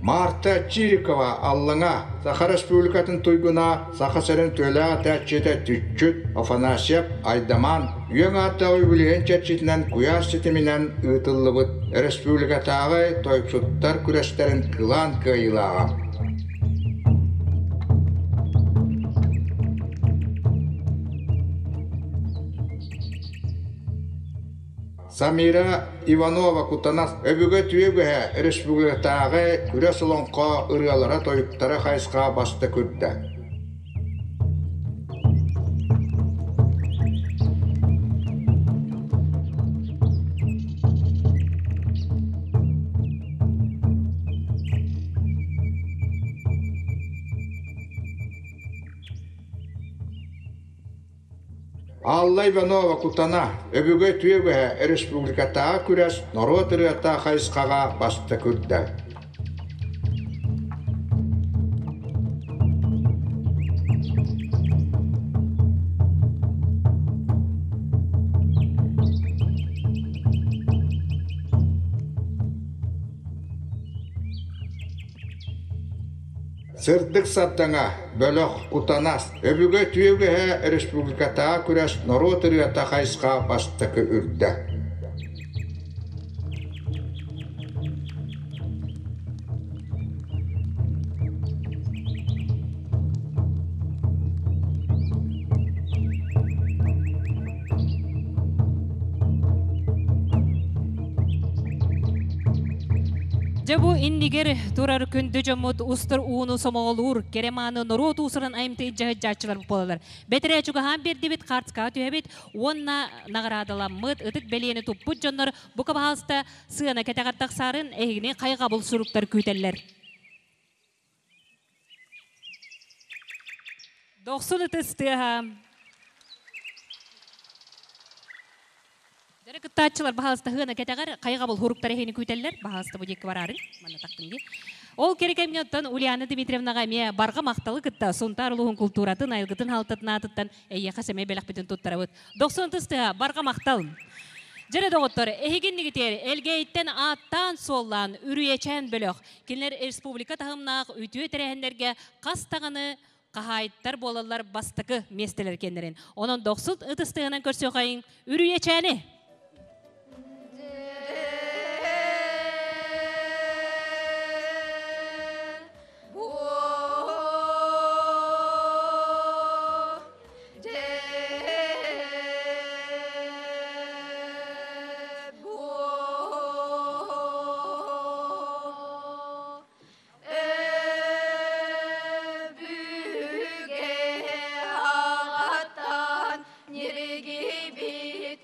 Speaker 9: Марта Чирикова Аллаҥа Саха Республикатын туйгуна, Саха сирин тыалаах этээччитэ Түччүт Афанасьев Айдаман үөҥ ааттаах үбүлүөйүн чэрчитинэн куйаар ситиминэн ыытыллыбыт республикатааҕы тойуксуттар күрэстэрин кылаан кыайыылааҕа. Самира Иванова Кутанас өбүгэ түөгэһэ республикатааҕы күрэс олоҥхо ырыалара-тойуктара хайысха бастакы үрдэ. Алла Иванова Кутана өбүгэ үтүө республикатааҕы күрэс норуот ырыата хайысхаҕа бастакы үрдэ. Сырдык сардаҥа, бөлөх, кутанас, өбүгэ үтүө республикатааҕы күрэс норуот ырыата хайысха бастакы үрдэ.
Speaker 10: Дьэ бу иннигэр турар күндү дьоммут устар ууну сомоҕолуур кэрэ мааны норуот уусуран айымты дьаһыдьааччылар буолалар. Бэтэрээ чугаһаан биэрдибит, хаарцкаҕа түһэбит уонна наҕараадаламмыт, ытык бэлиэни туппут дьоннор бука баһаалыста сыана кэтэҕэр тахсаарын эһигини хайҕабыл суруктар күүтэллэр. Дохсун ытыс тыаһа. Дөрө кыттааччылар баһаалыста хыана кэтэҕэр хайҕабыл хуруктар эһини күүтэллэр. Баһаалыста бу диэки бараарын. Манна тахтын дии. Ол кэрэ кэмҥэ оттон Ульяна Дмитриевнаҕа эмиэ барҕа махталы кытта Сунтаар улууһун култууратын, айылгытын халтатын аатыттан эйиэхэ сэмэй бэлэхпитин туттарабыт. Дохсун ытыс тыаһа, барҕа махтал! Дьэрэ доҕоттор, эһигиннигитиэр Элгээйиттэн ааттаан-суоллаан Үрүйэчээн бөлөх Кинилэр республика таһымнаах үтүө тэрээһиннэргэ хас даҕаны хаһаайыттар буолаллар бастакы миэстэлэр кэннэрин. Онон дохсут ытыс тыаһынан көрсүөхайыҥ Үрүйэчээни!
Speaker 13: Ньиргийбит.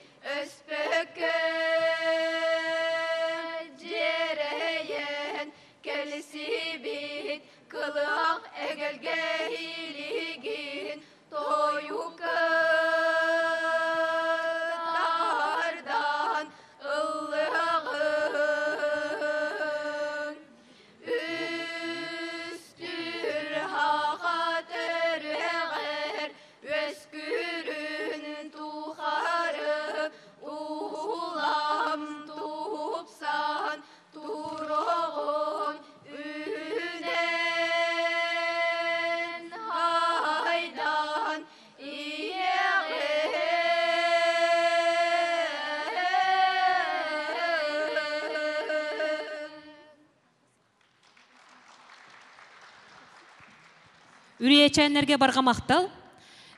Speaker 10: Үрүйэчээннэргэ барҕа махтал.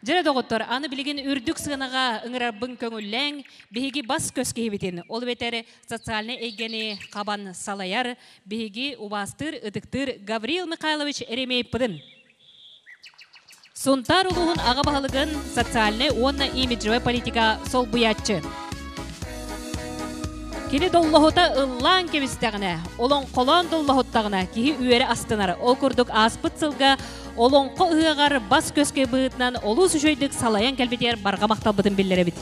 Speaker 10: Дьэрэ доҕоттор, аны билигин үрдүк сыанаҕа ыҥырарбын көҥүллээҥ, биһиги бас-көс киһибитин, ол эбэтэр социальнай эйгэни хабан салайар, биһиги убаастыыр, ытыктыыр Гаврил Михайлович Еремеевпытын. Сунтаар улууһун аҕа баһылыгын социальнай уонна имиджевай политика солбуйааччы. Кини доллоһута ыллаан кэбистэҕинэ, олоҥхолоон доллоһуттаҕына киһи үөрэ астынар. Ол курдук ааспыт сылга олоҥхо ыһыаҕар бас-көс быһыытынан олус үчүгэйдик салайан кэлбитигэр барҕа махталбытын биллэрэбит.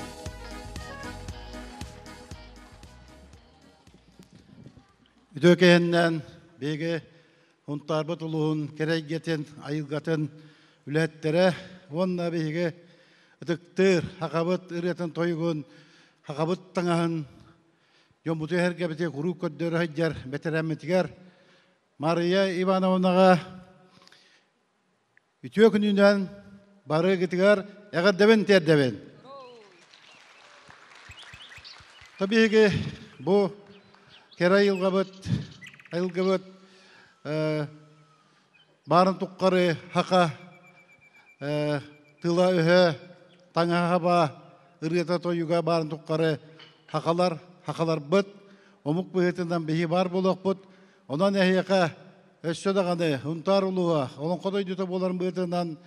Speaker 13: Үтүө кэһэннэн биһиги Һунтаарбыт улууһун кэрэйгэтин, айылгатын үлэһиттэрэ уонна биһиги ытыктыыр хахабыт ырыатын тойугун, хахабыт таҥаһын дьоммуту эһэргэбити куруук көрдөрө сылдьар бэтэрээммитигэр Мария Ивановнаҕа үтүө күнүнэн барыгытыгар эҕэрдэбин тиэрдэбин. Табиһиги бу кэрэ айылҕабыт, айылгыбыт баарын туххары хака тыла-өһө, таҥаһаба, ырыата-тойуга баарын туххары хахалар, хахаларбыт, омук быһыытынан биһи баар буолуохпут. Онон эһиэхэ өссө даҕаны Һунтаар улууһа Олоҥхо дойдута буоларын быһыытынан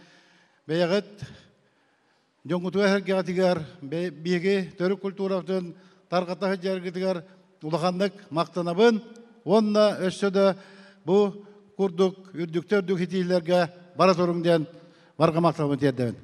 Speaker 13: бэйэҕит дьоҥҥутугар сэргэҕитигэр биһиги төрүт культурабытын тарҕата сылдьаргытыгар улаханнык махтанабын уонна өссө да бу курдук үрдүктэ үрдүк ситиилэргэ бара туруҥ диэн барҕа махталбын тиэрдэбин.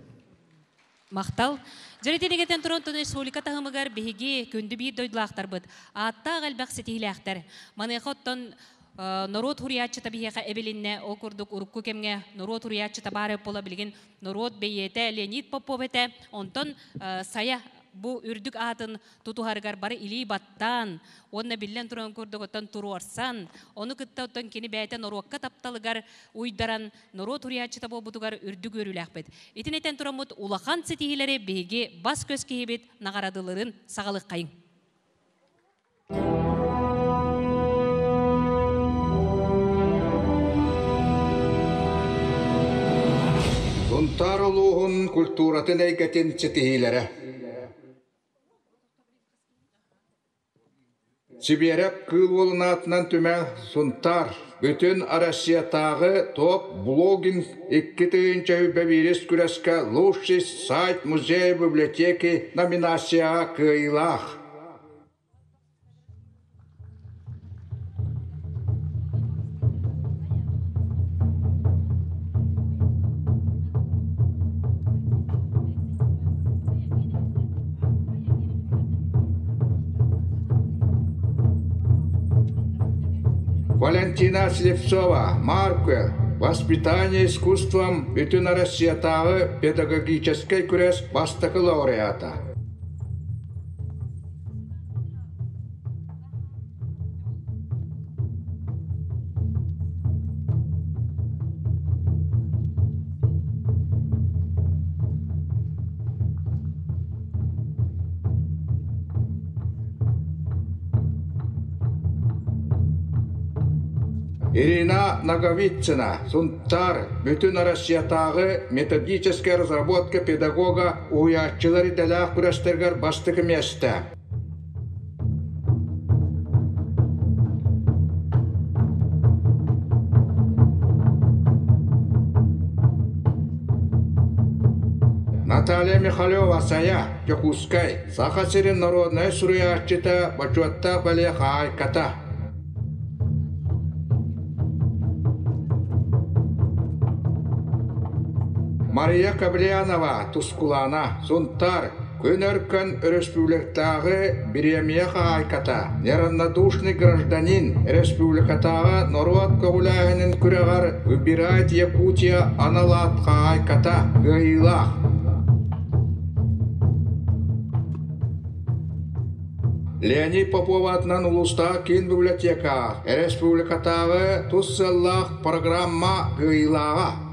Speaker 10: Махтал. Дьэритинигэтэн туран республика таһымыгар биһиги күндү биир дойдулаахтарбыт ааттаах элбэх ситиһилээхтэр. Маныаха оттон норуот хуруйааччыта биһиэхэ эбилиннэ. Ол курдук урукку кэмҥэ норуот хуруйааччыта баар буола билигин норуот бэйиэтэ Леонид Попов этэ. Онтон Сайа бу үрдүк аатын тутуһарыгар бары илии баттаан уонна биллэн туран курдук оттон туруорсан, ону кытта оттон кини бэйэтэ норуокка тапталыгар уйдаран норуот уруйааччыта буолбутугар үрдүк үөрүүлээхпит. Итин этэн тураммыт улахан ситиһиилэри биһиги бас-көс киһибит наҕарадыларын саҕалыаххайыҥ.
Speaker 9: Сунтаар улууһун культуратын эйгэтин ситиһиилэрэ. Сибиэрэп Кыыл Уолун аатынан түмэл Сунтаар бүтүн Россиятааҕы топ-блогинг 2001 күрэскэ «Лучший сайт музея библиотеки» номинацияҕа кыайыылаах. Валентина Слепцова, Марквелл, Воспитание искусством Бүтүн Россиятааҕы педагогическай күрэс бастакы лауреата. Ирина Ноговицына, Сунтаар, Бүтүн Россиятааҕы методическая разработка педагога уһуйааччылар идэлээх күрэстэригэр бастакы миэстэ. Наталья Михалева-Сайа, Дьокуускай, Саха сирин народнай суруйааччыта, бочуоттаах бэлиэ хаһаайката. Мария Кобельянова, Тускулаана, Сунтаар, Күн Өркөн Өрөспүүбүлүкэтээҕи бириэмийэ хаһаайката, Неравнодушный гражданин республикатааҕы норуот көҕүлээһинин күрэҕэр Выбирать Якутия анал аат хаһаайката кыайыылаах. Леонид Попов аатынан улуустааҕы киин библиотека республикатааҕы тус сыаллаах программа кыайыылааҕа.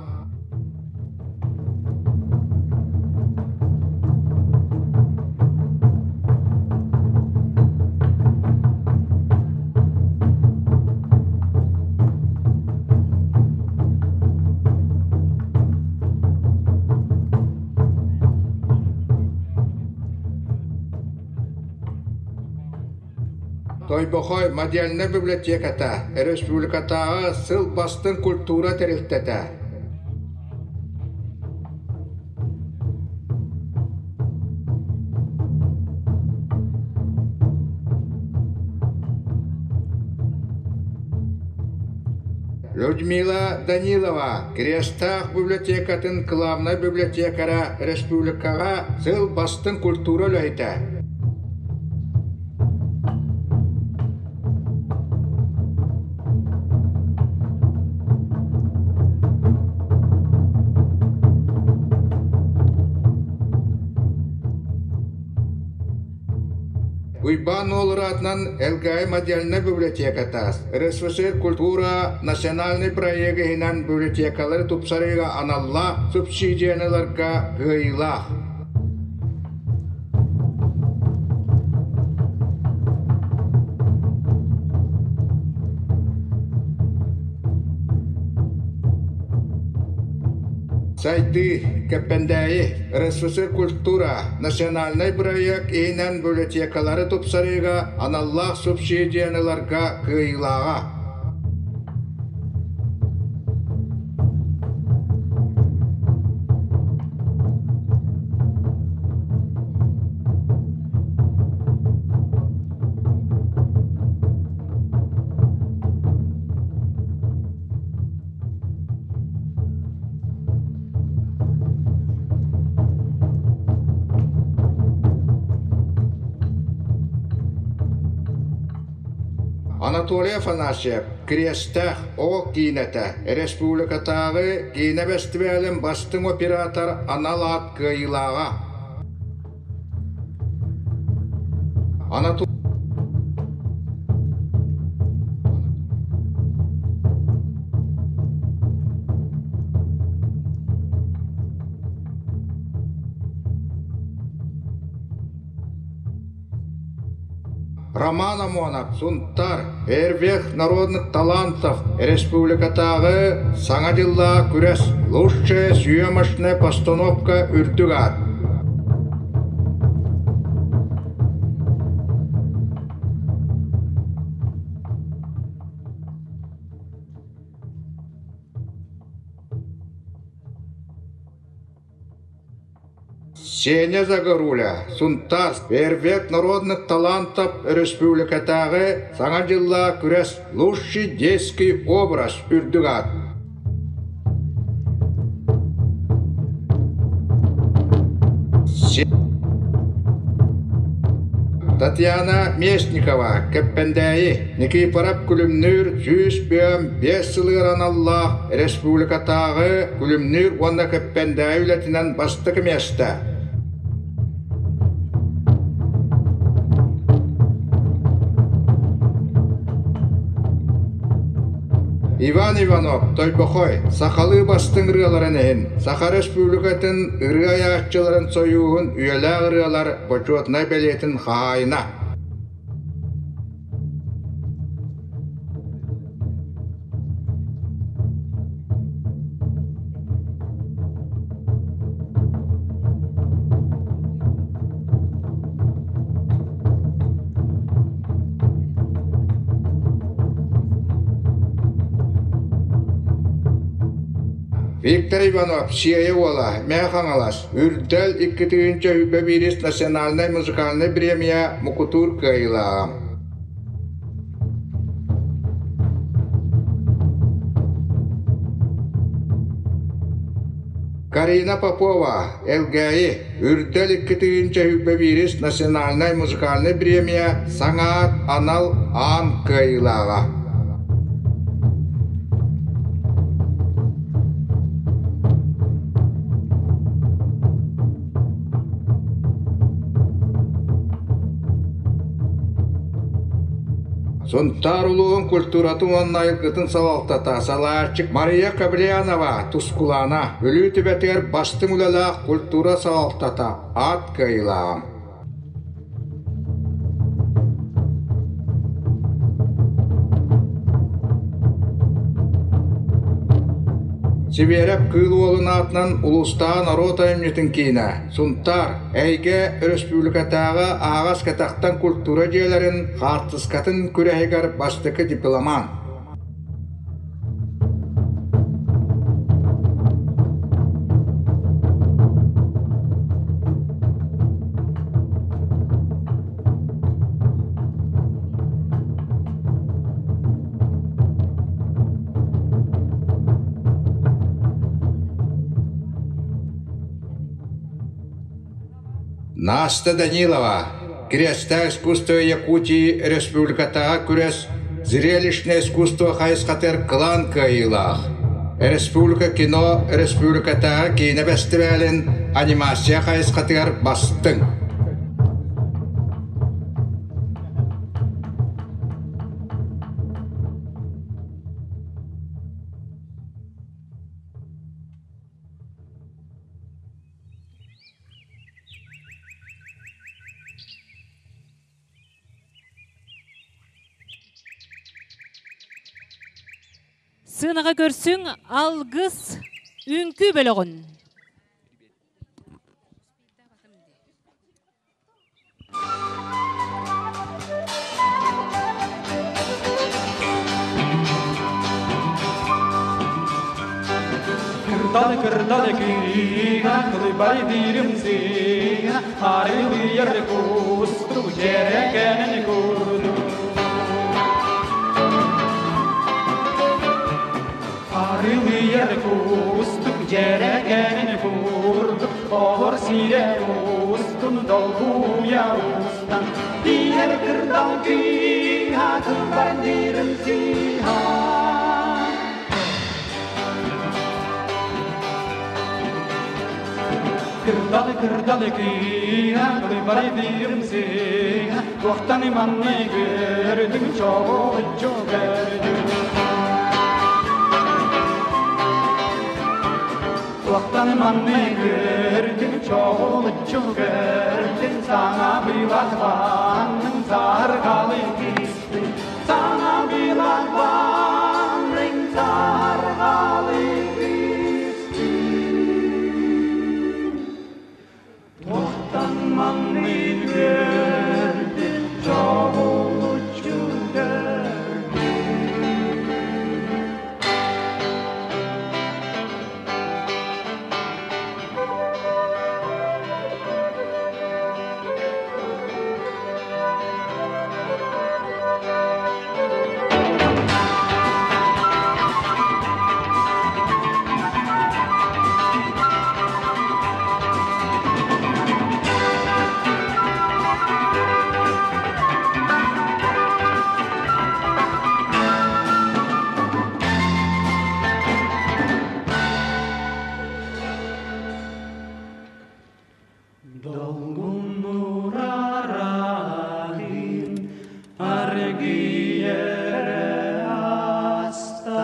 Speaker 9: Тойбохой модельнай библиотеката республикатааҕы сыл бастыҥ культура тэрилтэтэ. Людмила Данилова Крестаах библиотекатын кылаабынай библиотекара республикаҕа сыл бастыҥ культура үлэһитэ. Уйбаан Уолураатынан Элгээйи модельнай библиотеката РСФСР культура национальнай проегы иһинэн библиотекалары тупсарыыга аналлаах субсидияны ыларга кыайыылаах. Сайдыы, Кэппэндээйи, РСФСР культура национальнай бырайыак иһинэн библиотекалары тупсарыыга аналлаах субсидияны ыларга кыайыылааҕа. Анатолий Афанасьев Кириэстээх оҕо киинэтэ республикатааҕы киинэ бэстибээлин бастыҥ оператор анал аат кыайыылааҕа. Анатолий Роман Амонов, Сунтар, Эрвех народных талантов республикатааҕы Саҥа дьыллаах күрэс «Лучшая съемочная постановка» үрдүк аат. Сеня Загоруля, Сунтаас, Первек народных талантов өрөспүүбүлүкэтээҕи Саҥа дьыллаах күрэс «Лучший детский образ» үрдүк аат. Татьяна Местникова, Кэппэндээйи, Никифоров Күлүмнүүр 105 сылыгар аналлаах республикатааҕы Күлүмнүүр уонна Кэппэндээйи үлэтинэн бастакы миэстэ. Иван Иванов, Тойбохой, сахалыы бастыҥ ырыаларын иһин Саха Республикатын ырыа айааччыларын сойууһун үйэлээх ырыалар бочуотунай бэлиэтин хаһаайына. Виктор Иванов, Сиэйэ уола, Мэҥэ Хаҥалас, Үрдэл 2021 национальнай музыкальнай бириэмийэ мукутуур кыайыылааҕа. Карина Попова, Элгээйи, Үрдэл 2021 национальнай музыкальнай бириэмийэ саҥа аат анал аан кыайыылааҕа. Сунтаар улууһун культуратын уонна айылгытын салалтата салааччы Мария Кобельянова Тускулаана Бүлүү түбэтигэр бастыҥ үлэлээх культура салалтата аат кыайыылааҕа. Сибиэрэп Кыыл Уолун аатынан улуустааҕы норуот айымньытын киинэ, Сунтаар, Эйгэ өрөспүүбүлүкэтээҕи аһаҕас кэтэхтэн культура дьиэлэрин хаартыскатын күрэһигэр бастакы дипломант. Наста Данилова, Креста искусство Якутии республикатааҕы күрэс «Зрелищное искусство» хайысхатыгар кылаан кыайыылаах. Республика кино республикатааҕы киинэ бэстибээлин анимация хайысхатыгар бастыҥ.
Speaker 10: Сыанаҕа көрсүҥ алгыс үҥкүү бөлөҕүн.
Speaker 3: Кырдал кырдал кыыга кылыбай диримсига арылыйар кустук дьэрэкэнин курдук Арылыйар кустук дьэрэкэнин курдук Оһор сирэ устун долгуйа устан Тиийэр кырдал кыыһа кылбардыырым сыыһа Кырдал кырдал кыыһа кылбардыырым сыыһа Туохтан манны көрдүҥ чоҕулуччу көрдүҥ Туохтан манны көрдүҥ чоҕулуччу көрдүҥ Саҥа быылах баанныҥ саарҕалы кистиҥ Саҥа быылах баанныҥ саарҕалы кистиҥ Туохтан маннык үөрдүн, чоҕулуччу көрдүн. Долгуннурарахин аргиере аста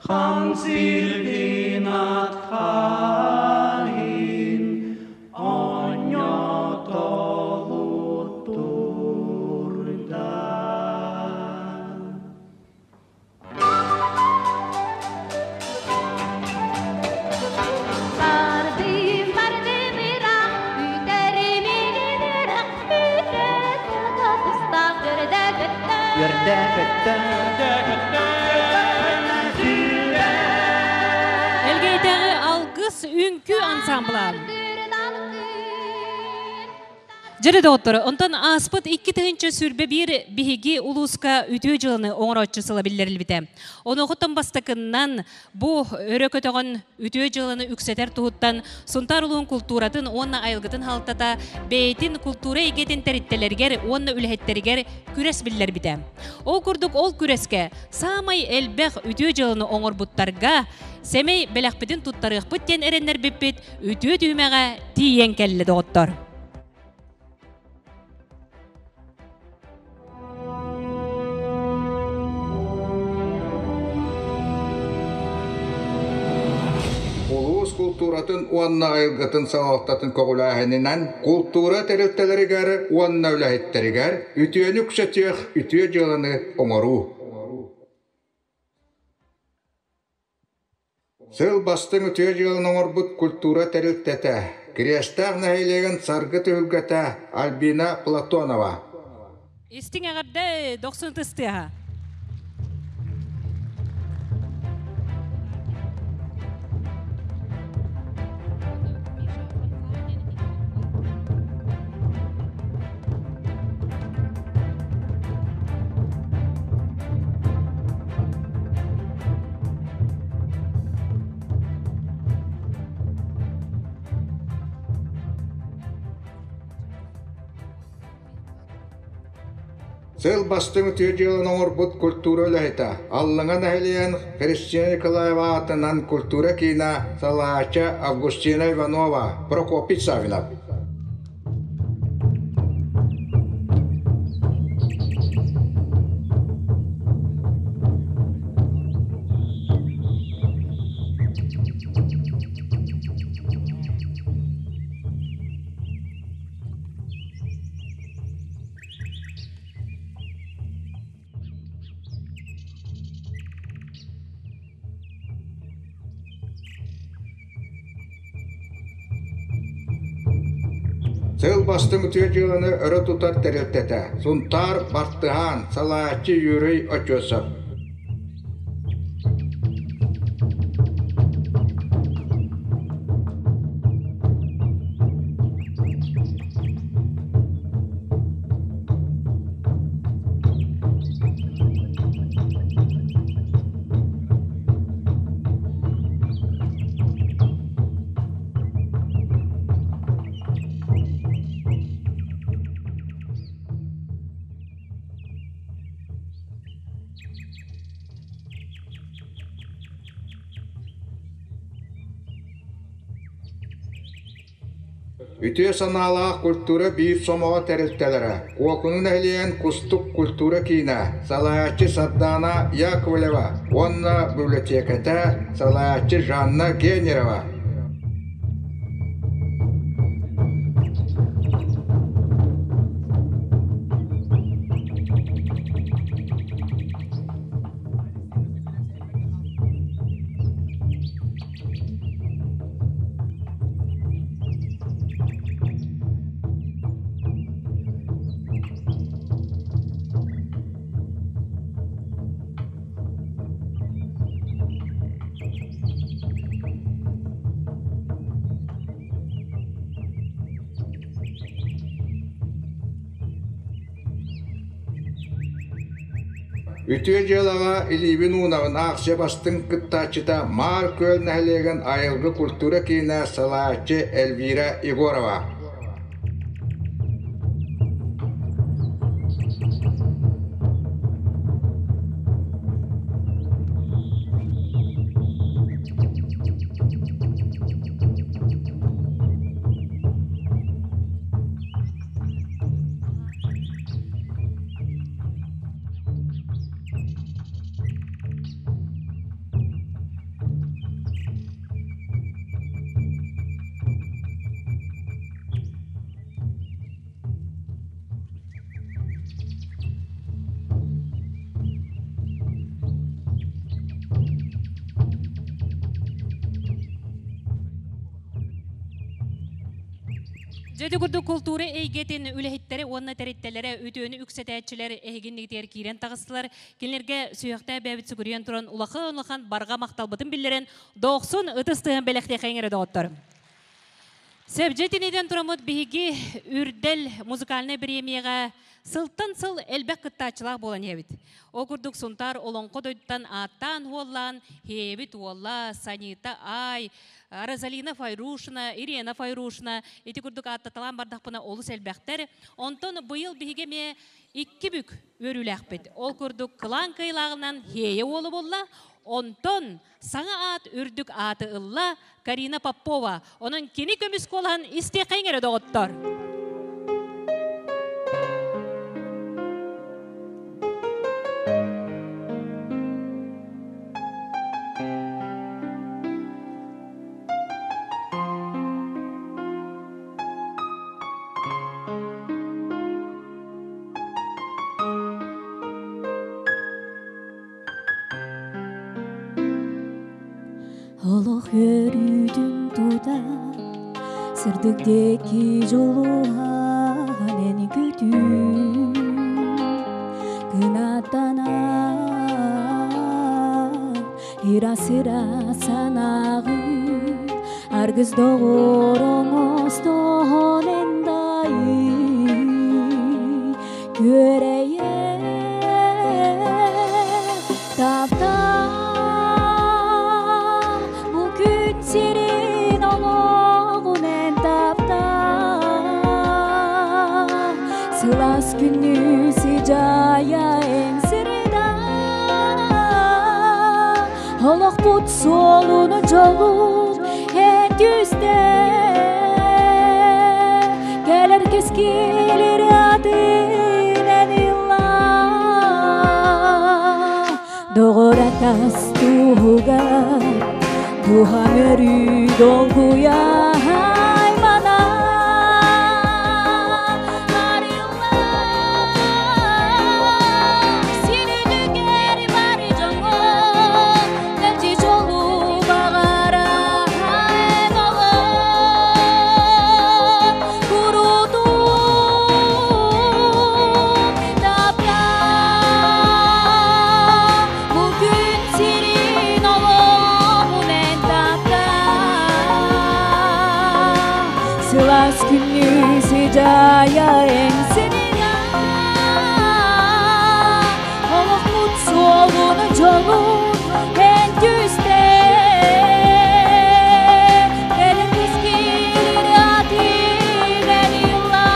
Speaker 3: хамсирдин атхахин онньотолуттурда.
Speaker 14: Үөрдэ көттө.
Speaker 10: Элгээйдээҕи Алгыс үҥкүү ансамбла. Дьэрэ доҕотторо, онтон ааспыт 2021 биһиги улууска үтүө дьыланы оҥорооччу сыла биллэрилбитэ. Онуохуттан бастакыннан бу өрө көтөҕөн үтүө дьыаланы үксэтэр туһуттан Сунтаар улууһун култууратын уонна айылгытын халтата бэйэтин култуура эйгэтин тэриттэлэригэр уонна үлэһиттэригэр күрэс биллэрбитэ. Ол курдук ол күрэскэ саамай элбэх үтүө дьыаланы оҥорбуттарга сэмэй бэлэхпитин туттарыахпыт диэн эрэннэрбиппит үтүө түһүмэҕэ тиийэн кэллэ доҕоттор.
Speaker 9: Улуус култууратын уонна айылгытын салалтатын көҕүлээһининэн култуура тэрилтэлэригэр уонна үлэһиттэригэр үтүөнү үксэтиэх үтүө дьыаланы оҥоруу. Сыл бастыҥ үтүө дьыаланы оҥорбут культура тэрилтэтэ, Кириэстээх нэһилиэгин Саргы түһүлгэтэ Альбина Платонова.
Speaker 10: Истиҥ эҕэрдэ дохсун тыстыаһа.
Speaker 9: Сыл бастыҥ үтүө дьыаланы оҥорбут культура үлэһитэ Аллаҥа нэһилиэгин Христина Николаева аатынан культура киинэ салайааччы Августина Иванова, Прокопий Саввинов. Сыл бастыҥ үтүө дьыаланы өрө тутар тэрилтэтэ Сунтаар Бартыһаан, салайааччы Юрий Очосов. Үтүө санаалаах культура биир сомоҕо тэрилтэлэрэ Куокуну нэһилиэгин Кустук культура киинэ, салайааччы Сардаана Яковлева уонна библиотекэтэ, салайааччы Жанна Генерова. Үтүө дьыалаҕа илиибин уунабын аахсыйа бастыҥ кыттааччыта Маар Күөл нэһилиэгин айылгы культура киинэ салайааччы Эльвира Егорова.
Speaker 10: Дьэ курдук култуура эйгэтин үлэһиттэрэ уонна тэрилтэлэрэ үтүөнү үксэтээччилэр эһигиннигитигэр киирэн таҕыстылар. Кинилэргэ сүһүөхтээх бэйэбит сүгүрүйэн туран улахан-улахан барҕа махталбытын биллэрэн, дохсун ытыс тыаһын бэлэхтиэхэйиҥ эрэ доҕоттор. Сөбдьэ тинитэн тураммыт биһиги Үрдэл музыкальнай бириэмийэҕэ сылтан сыл элбэх кыттааччылаах буолан иһэбит. Ол курдук Сунтаар Олоҥхо дойдуттан ааттаан-уоллаан Хиэбит уола Санита Ай, Розалина Файрушина, Ирена Файрушина ити курдук ааттаталаан бардахпына олус элбэхтэр. Онтон быйыл биһиги эмиэ икки бүк үөрүүлээхпит. Ол курдук кылаан кыайылааҕынан Хиэйэ уола буолла. Онтон Саҥа аат үрдүк ааты ылла Карина Попова. Онон кини көмүс куолаһын истиэххэйиҥ эрэ доҕоттор.
Speaker 14: Өрүүтүн тута Сырдык диэки дьулуһан эн күтүү Кынаттанан Ыра-сыра санааҕы Аргыс доҕор оҥостон эн дайыы Күөрэйэ таптаа Бу күн сирин олоҕун эн таптаа Сылаас күнү сыдьаайа эн сырдаа Олохпут суолун дьолун эн түстээ Кэлэр кэскил ырыатын эн ыллаа Доҕор атас туһугар Дууһам өрүү долгуйа аймана Сиригэр бары дьоҥҥо мэлдьи дьолу баҕара эн олох куруутун таптаа бу күн сирин олоҕун эн таптаа сылаас күнү сыдьаайа эн Олохпут суолун дьолун эн түстээ Кэлэр кэскил атын эн ыллаа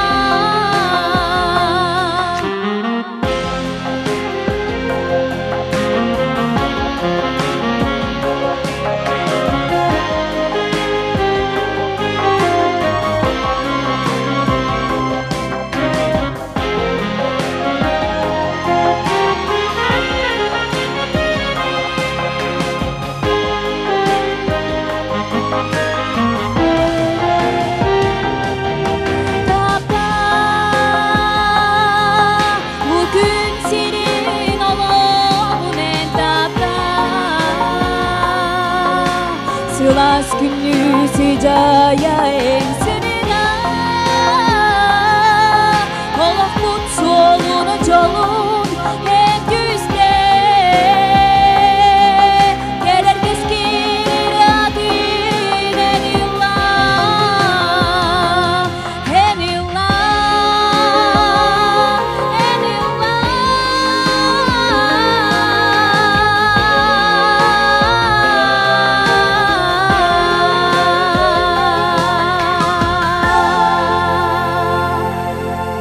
Speaker 14: Таптаа бу күн сирин олоҕун эн таптаа Сылаас күнү сыдьаайа эн сырдаа Олохпут суолун дьолун эн түстээ Кэлэр кэскил атын эн ыллаа Эн ыллаа Эн ыллаа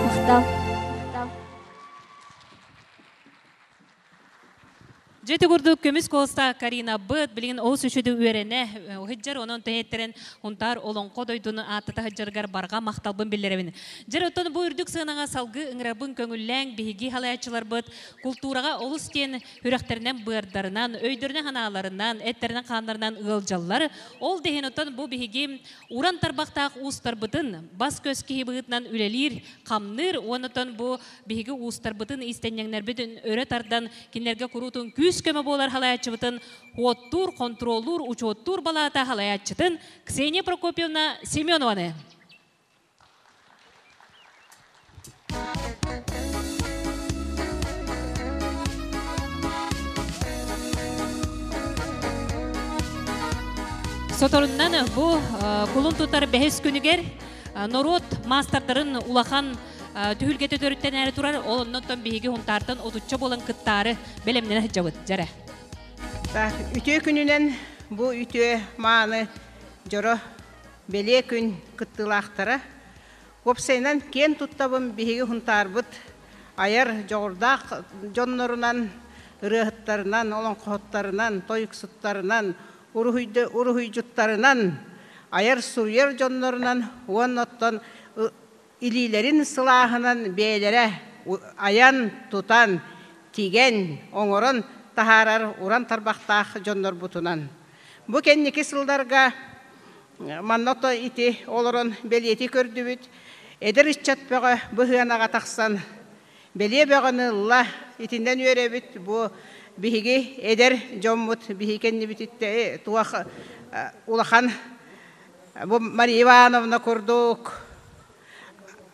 Speaker 14: Махтал.
Speaker 10: Дьэ курдук көмүс куоластаах Карина быт билигин олус үчүгэй үөрэнэ сылдьар, онон тэһиттэрин Хунтаар олоҥхо дойдуну ааттата сылдьарыгар барҕа махталбын биллэрэбин. Дьэр оттон бу үрдүк сыанаҕа салгыы ыҥырабын көҥүллээҥ биһиги халаяччыларбыт култуураҕа олус диэн сүрэхтэринэн быардарынан, өйдөрүнэн ханааларынан, эттэринэн хааннарынан ыалдьаллар. Ол да иһин оттон бу биһиги уран тарбахтаах уустарбытын бас-көс киһи быһыытынан үлэлиир, хамныыр, уонна бу биһиги уустарбытын, истэнньэҥнэрбитин өрө тардан, кинилэргэ куруутун күүс-көмө буолар халаяччыбытын хуоттуур, контроллуур, учуоттуур балаата халаяччытын Ксения Прокопьевна Семенованы. Соторуннан бу кулун тутар бэһис күнүгэр норуот маастардарын улахан түһүлгэтэ төрүттэн әрі турар, ол оннон биһиги хунтаартан отучча болан кыттаары бэлэмнэнэ сылдьабыт. Дьэрэ.
Speaker 15: Үтүө күнүнэн бу үтүө мааны дьоро бэлиэ күн кыттыылаахтара. Уопсайынан киэн туттабын биһиги хунтаарбыт айар дьоҕурдаах дьоннорунан, ырыаһыттарынан, олоҥхоһуттарынан, тойуксуттарынан, уруһуйдьуттарынан, айар суруйар дьоннорунан уонна оттон илиилэрин сылааһынан бэйэлэрэ айан, тутан, тигэн, оҥорон таһаарар уран тарбахтаах дьоннорбутунан. Бу кэнники сылларга манна ити олорон бэлиэти көрдүбүт. Эдэр ыччат бөҕө быһыанаҕа тахсан бэлиэ бөҕөнү ылла итиннэн үөрэбит бу биһиги эдэр дьоммут биһи кэннибититте туох улахан бу Мария Ивановна курдук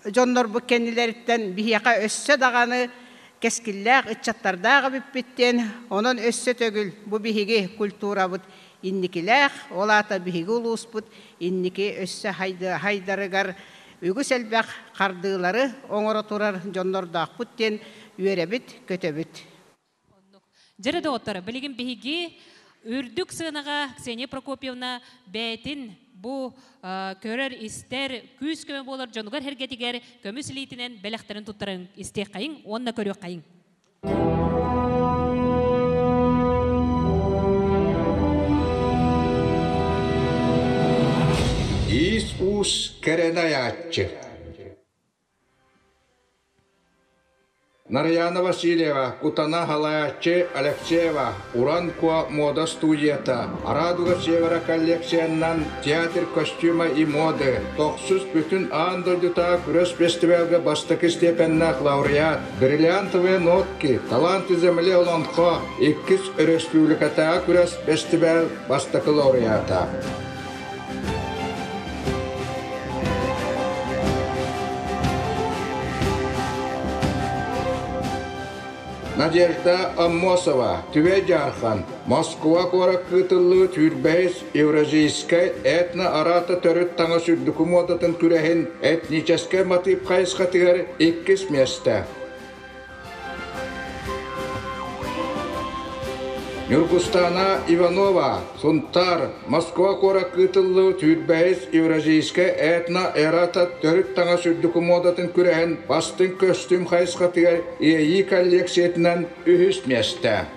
Speaker 15: дьоннорбут кэннилэриттэн биһиэхэ өссө даҕаны кэскиллээх ыччаттардаах эбиппит диэн, онон өссө төгүл бу биһиги культурабыт инникилээх, ол аата биһиги улууспут инники өссө хайдарыгар үгүс элбэх хардыылары оҥоро турар дьоннордоохпут диэн үөрэбит, көтөбүт.
Speaker 10: Дьэрэ доҕоттор, билигин биһиги үрдүк сыанаҕа Ксения Прокопьевна бэйэтин бу көрөр-истэр, күүс-көмө буолар дьонугар эргэтигэр көмүс илиитинэн бэлэхтэрин туттаран истиэххэйиҥ уонна көрүөххэйиҥ.
Speaker 9: Иис-уус кэрэн айааччы. Нарыйаана Васильева, Кутана халайааччы Алексеева, Уран Куо муода студията, Радуга Севера коллекциянан театр костюма и моды, тохсус бүтүн аан дойдутаа күрэс фестивальга бастакы степеннээх лауреат, Бриллиантовые нотки, Таланты земли олонхо иккис өрөспүүбүлүкэтээҕи күрэс фестиваль бастакы лауреата. Надежда Аммосова, Түбэй Дьаархан, Москва куоракка ыытыллыы түүрбэһис Евразийскай этно-арата төрүт таҥас үрдүкү муодатын күрэһин этническэй матыып хайысхатыгар иккис миэстэ. Ньургустаана Иванова, Сунтаар, Москва куоракка ыытыллыбыт түүрбэһис Евразийскай этно-эрата төрүт таҥас үрдүкү муодатын күрэһин бастыҥ көстүүм хайысхатыгар иэйии коллекциятынан үһүс миэстэ.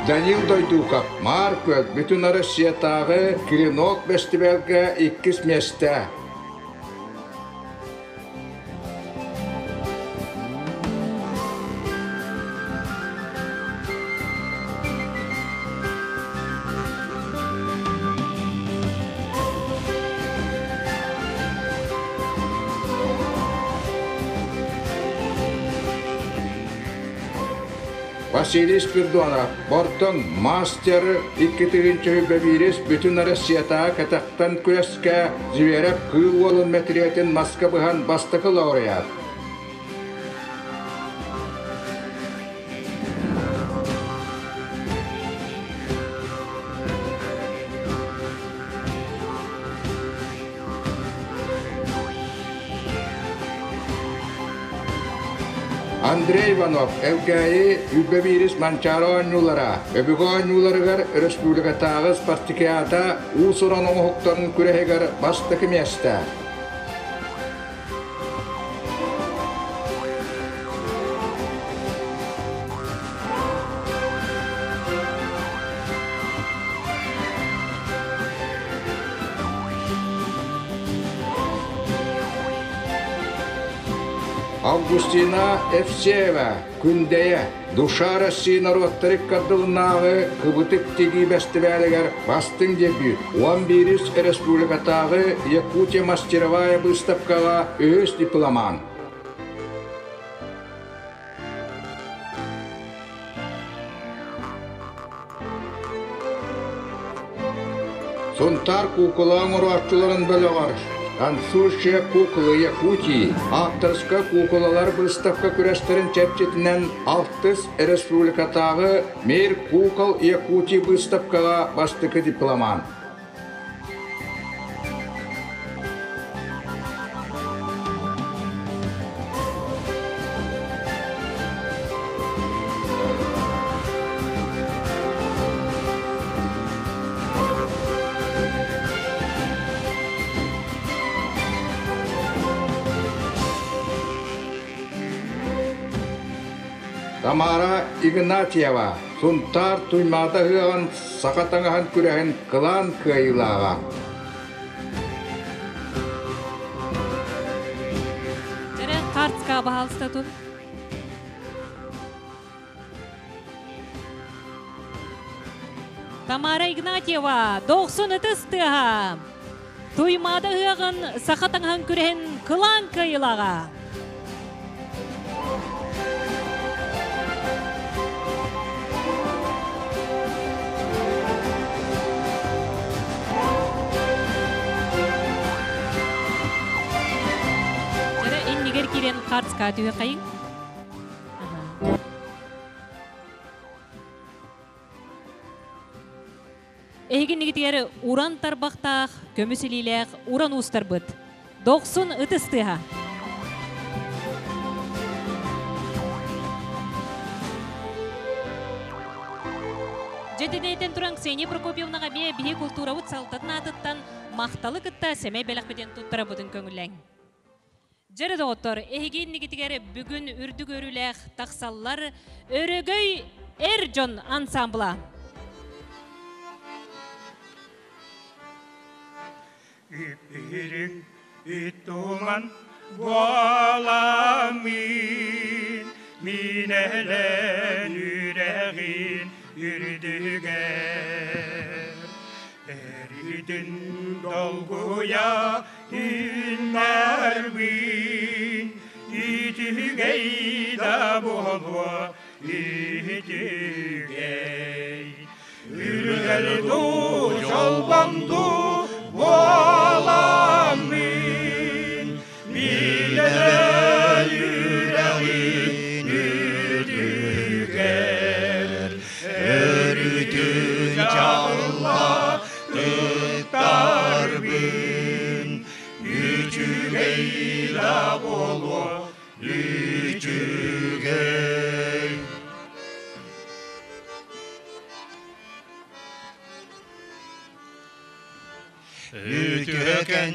Speaker 9: Данил Дойдуков, Маар Күөл Бүтүн Россиятааҕы Клинок бэстибээлгэ иккис миэстэ. Василий Спирдонов, Бортон мастер 2-тыһыынча бүтүн Россиятааҕы кэтэхтэн күрэскэ Зверев кыыл уолун мэтириэтин маска быһан бастакы лауреат. Андрей Иванов, Элгээйи Үбэ-биирис Манчаары оонньуулара, өбүгэ оонньууларыгар өрөспүүбүлүкэтээҕи спартакиада уус-уран оҥоһуктарын күрэһигэр бастакы миэстэ. Августина Евсеева, Күндэйэ, Душа России норуоттар иккардылынааҕы кыбытык тигии бэстибээлигэр бастыҥ дебют, 11 республикатааҕы Якутия мастеровая быыстапкаҕа үһүс дипломант. Сунтаар куукула оҥорооччуларын бөлөҕөр «Танцующие куклы Якутии» ааптарыска куукулалар быыстапка күрэстэрин чэрчитинэн алтыс республикатааҕы «Мир кукол Якутии» быыстапкаҕа бастакы дипломант. Тамара Игнатьева, Сунтаар Туймаада ыһыаҕын саха таҥаһын күрэһин кылаан кыайыылааҕа.
Speaker 10: баһаалыста тут. Тамара Игнатьева, дохсун ытыс тыаһа. Туймаада ыһыаҕын саха таҥаһын күрэһин кылаан кыайыылааҕа. Дьэрэ иннигэр киирэн хаарцка түһэхайыҥ. Эһиги иннигитигэр уран тарбахтаах, көмүс илиилээх уран уустарбыт. Дохсун ытыс тыаһа. Дьэтинэйтэн туран Ксения Прокопьевнаҕа эмиэ биһи култуурабыт салтатын аатыттан махталы кытта сэмэй бэлэхпитин туттарабытын көҥүллэҥ. Дьэрэ доҕоттор, эһиги иннигитигэр бүгүн үрдүк өрүүлээх тахсаллар Өрөгөй эр дьон ансамбла.
Speaker 16: Үпүрүҥ үтуман буоламмын, минэлэн үрэҕин үрдүгэр. Эритин долгуйа Үүннэрбин үчүгэй да буолуо үчүгэй. Үргэл дуу, чолбон дуу буоламмын, билэр үрэҕин үрдүгэр өрүтүн чалла Тыктарбын үчүгэй да буолуо үчүгэй. Үтүөкэн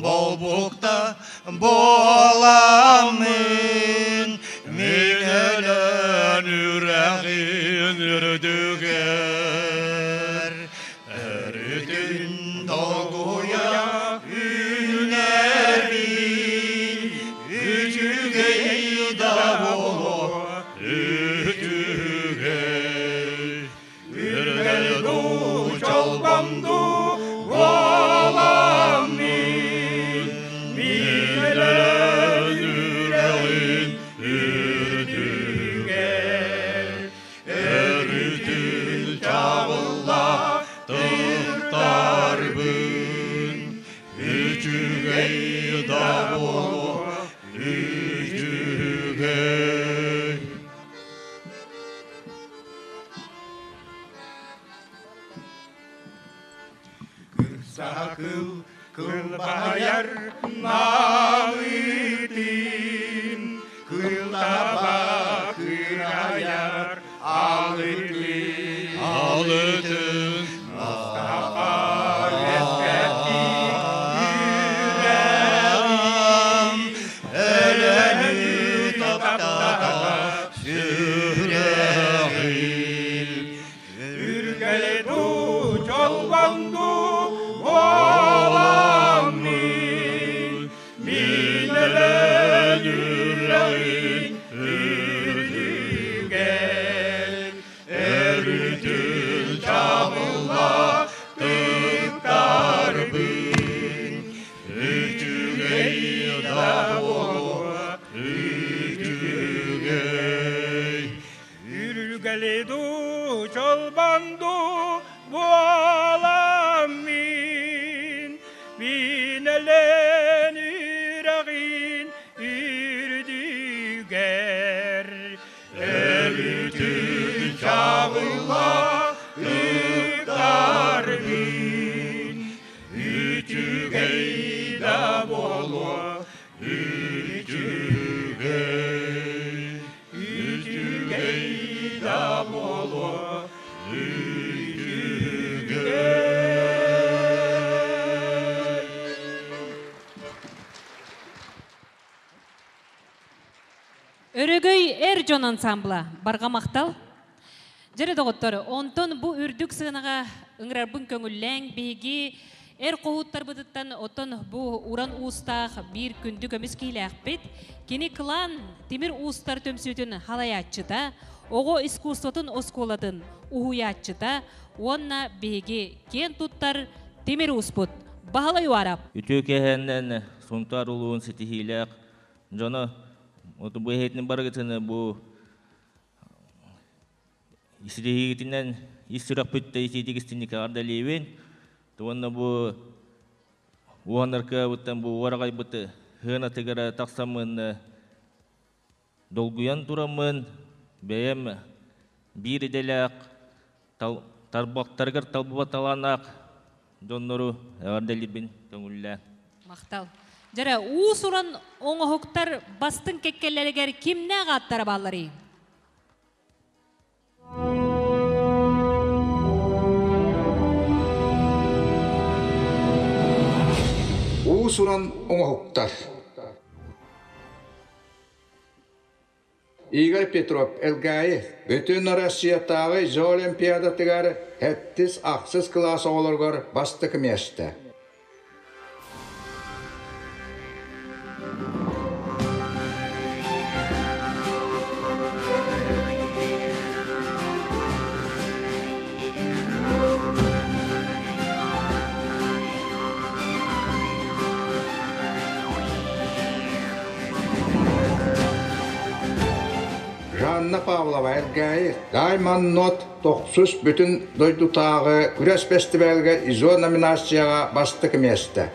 Speaker 16: болбукта буоламмын, мин өлөн үрэҕин үрдүгэр өрүтүн долгуйа үүнэрбин, үчүгэй да буолуо үчүгэй. Үргэл дуу, чолбон дуу буоламмын, миилэн үрэҕин үрдүгэр өрүтүн чабылла тыктарбын, үчүгэй да буолуо үчүгэй. Кырса кыл кылбайар намытын, кылтаба кырайар алытын. Алытын Мустафа үөскэппит үрэҕим, өлөнү таптата сүрэҕим. Үргэл дуу, чолбон дуу буоламмын, мин өлөн үрэҕин үрдүгэр өрүтүн чабылла тыктарбын, үчүгэй да буолуо үчүгэй. Үргэли дуу, чолбон дуу буоламмын, мин өлөн үрэҕин үрдүгэр өрүтүн чабылла тыктарбын, үчүгэй да буолуо үчүгэй, үчүгэй да буолуо үчүгэй.
Speaker 10: Өрөгөй эр дьон ансамбла барҕа махтал. Дьэрэ доҕоттор, онтон бу үрдүк сыанаҕа ыҥырарбын көҥүллээҥ биһиги Эр хоһууттарбытыттан оттон бу уран уустаах биир күндү көмүс киһилээхпит. Кини Кылаан тимир уустар түмсүүтүн халайааччыта, оҕо искусствотын оскуолатын уһуйааччыта уонна биһиги киэн туттар тимир ууспут Баһылай Уарап.
Speaker 17: Үтүө киэһэннэн Сунтаар улууһун ситиһиилээх дьоно бу иһитин барыгытыны бу Ситиһиигитинэн ис сүрэхпиттэн итиитик истинник эҕэрдэлиибин. Уонна бу уһанар кыабыттан бу уораҕайбыт сыанатыгар тахсаммын долгуйан тураммын бэйэм биир идэлээх тарбахтарыгар талбыт талааннаах дьоннору эҕэрдэлиибин көҥүллээн.
Speaker 10: Махтал. Дьэрэ, уус-уран оҥоһуктар бастыҥ кэккэлэригэр кимнээх ааттара баалларый?
Speaker 9: Уус-уран оҥоһуктар. Игорь Петров Элгээйи Бүтүн Россиятааҕы Зоолимпиадатыгар сэттис-ахсыс кылаас оҕолоругар бастакы миэстэ. Жанна Павлова Эргээйи Даймон Нот Тохсус бүтүн дойдутааҕы күрэс бэстибээлгэ ИЗО номинацияҕа бастакы миэстэ.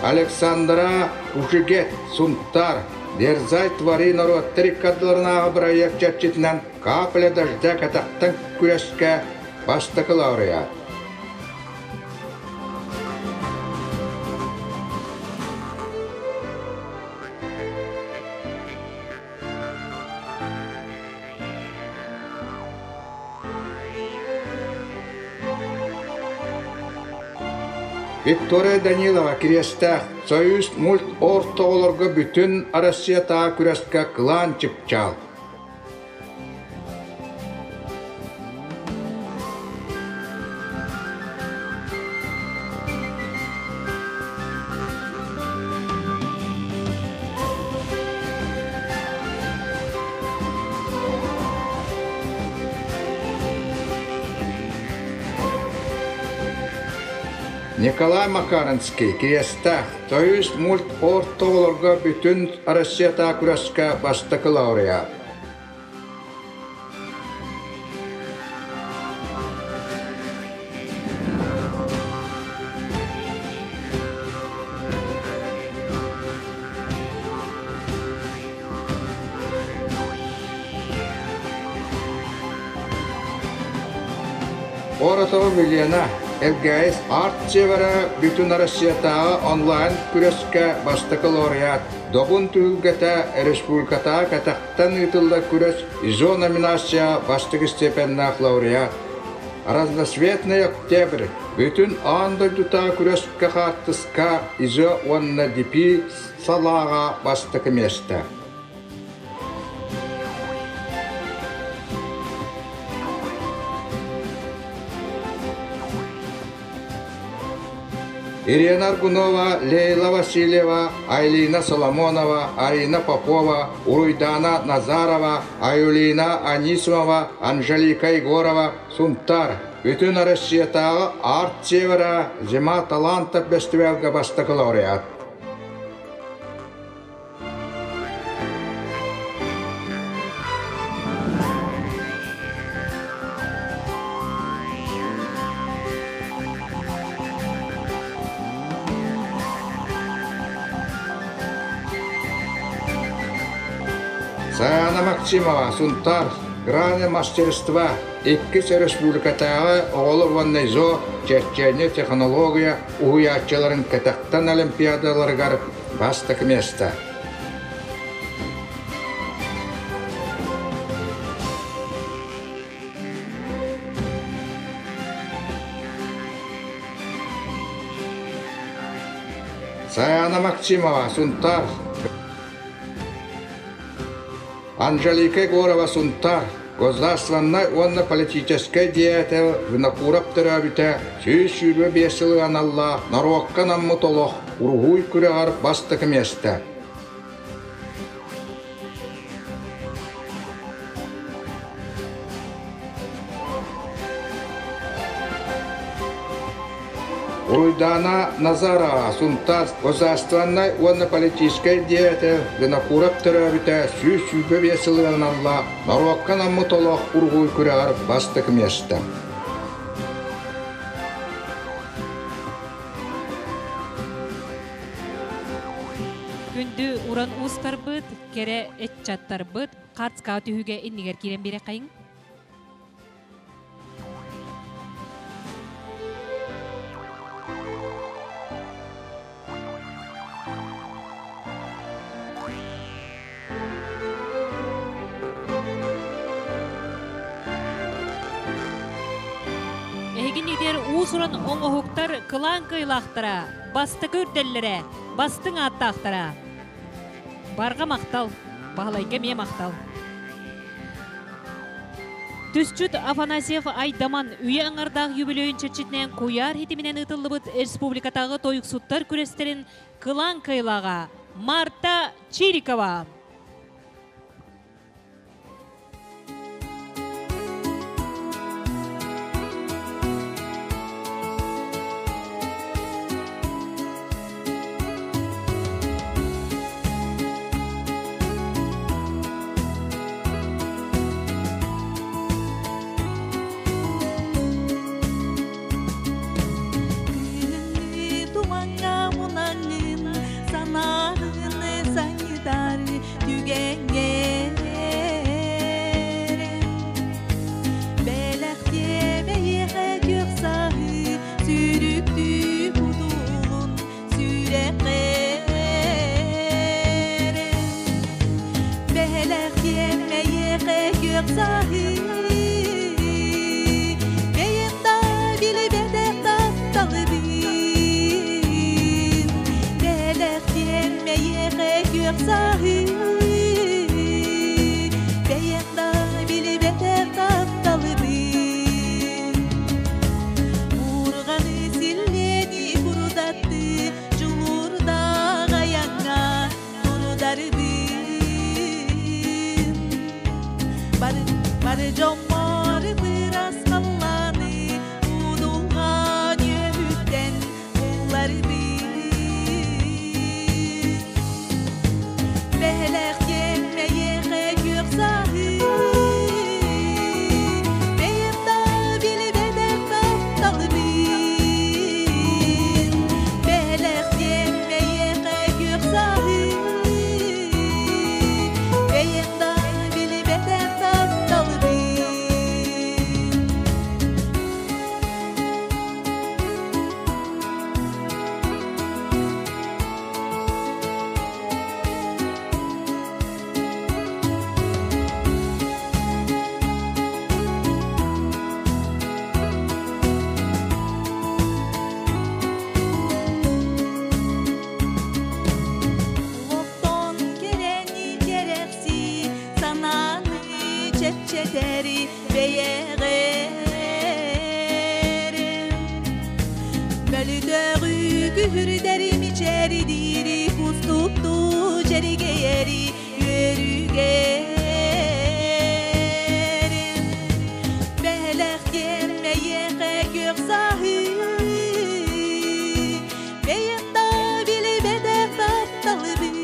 Speaker 9: Александра Ушигет, Сунтар, Дерзай твори норуоттар иккардыларынааҕы бырайыак чэрчитинэн Капля дождя кэтэхтэн күрэскэ бастакы лауреат. Виктория Данилова Кириэстээх Союз мульт орто оҕолорго бүтүн Россиятааҕы күрэскэ кылаан чыпчаал. Николай Макаринский Кириэстээх Союз мульт орто оҕолорго бүтүн Россиятааҕы күрэскэ бастакы лауреат. Коротова Милена, ЛГС Арт-Севера Бүтүн Россиятааҕы онлайн күрэскэ бастакы лауреат, Добун түһүлгэтэ республикатааҕы кэтэхтэн ыытыллар күрэс ИЗО номинация бастакы степеннээх лауреат, Разноцветный октябрь бүтүн аан дойдутааҕы күрэскэ хаартыска ИЗО уонна ДП салааҕа бастакы миэстэ. Ирина Аргунова, Лейла Васильева, Айлина Соломонова, Арина Попова, Уруйдана Назарова, Аюлина Анисимова, Анжелика Егорова, Сунтар, Бүтүн Россиятааҕы Арт-Севера Зима талантов бэстибээлгэ бастакы лауреат. Саяна Максимова, Сунтар, Грани мастерства, Иккис республикатааҕы оҕолор уонна ИЗО черчение технология уһуйааччыларын кэтэхтэн олимпиадаларыгар бастакы миэстэ. Саяна Максимова, Сунтаар. Анжелика Егорова, Сунтаар. Государственнай уонна политическай деятель Винокуров төрөөбүтэ 125 сылы аналлаах норуокка анаммыт олох уруһуй күрэҕэр бастакы миэстэ. Уруйдаана Назарова Сунтаар государственнай уонна политическай деятель Винокуров төрөөбүтэ 125 сылынан аналлаах норуокка анаммыт олох уруһуй күрэҕэр бастакы миэстэ.
Speaker 10: Күндү уран уустарбыт, кэрэ ыччаттарбыт хартскаа түһүгэ иннигэр киирэн биэрэххэйиҥ. Эһигинигэр уус-уран оҥоһуктар кылаан кыайлаахтара, бастакы үрдэллэрэ, бастыҥ ааттаахтара. Барҕа махтал, Баһылайга эмиэ махтал. Түсчүт Афанасьев Айдаман үйэ аҥардаах юбилейын чэрчитинэн куйаар хитиминэн ыытыллыбыт республикатааҕы тойуксуттар күрэстэрин кылаан кыайлааҕа Марта Чирикова.
Speaker 18: Тумаҥҥа мунаҥҥын санааҕын санньытар түгэҥҥэр Бэлэхтиэ бэйиэхэ күөх саһы сүрүктүү кутулун сүрэххэр Бэлэхтиэм эйиэхэ күөх саһы Бэйэм да билбэтэх тапталыбын Бэлэхтиэм эйиэхэ күөх саһы Бэйэм да билбэтэх тапталыбын Уурҕаны силлиэни курдатты Дьулуурдаах айаҥҥа турударбын Бары, бары дьоммор бырас халлааны Удулҕан үөһүттэн булларбын Бэһэлэхтиэм эйиэхэ күөх саһы Бэйэм да билбэтэх тапталбын Бэлэхтиэм эйиэхэ күөх саһы Бэйэм да билбэтэх тапталбын Олохтон кэрэни кэрэхсии, санааны чэпчэтэри бэйэҕэр. Мөлүтөҕү күһүрдэри мичээрдиири кустуктуу дьэригэйэри үөрүүгэр. Бэлэхтиэм эйиэхэ күөх саһы, бэйэм да билбэтэх тапталыбын.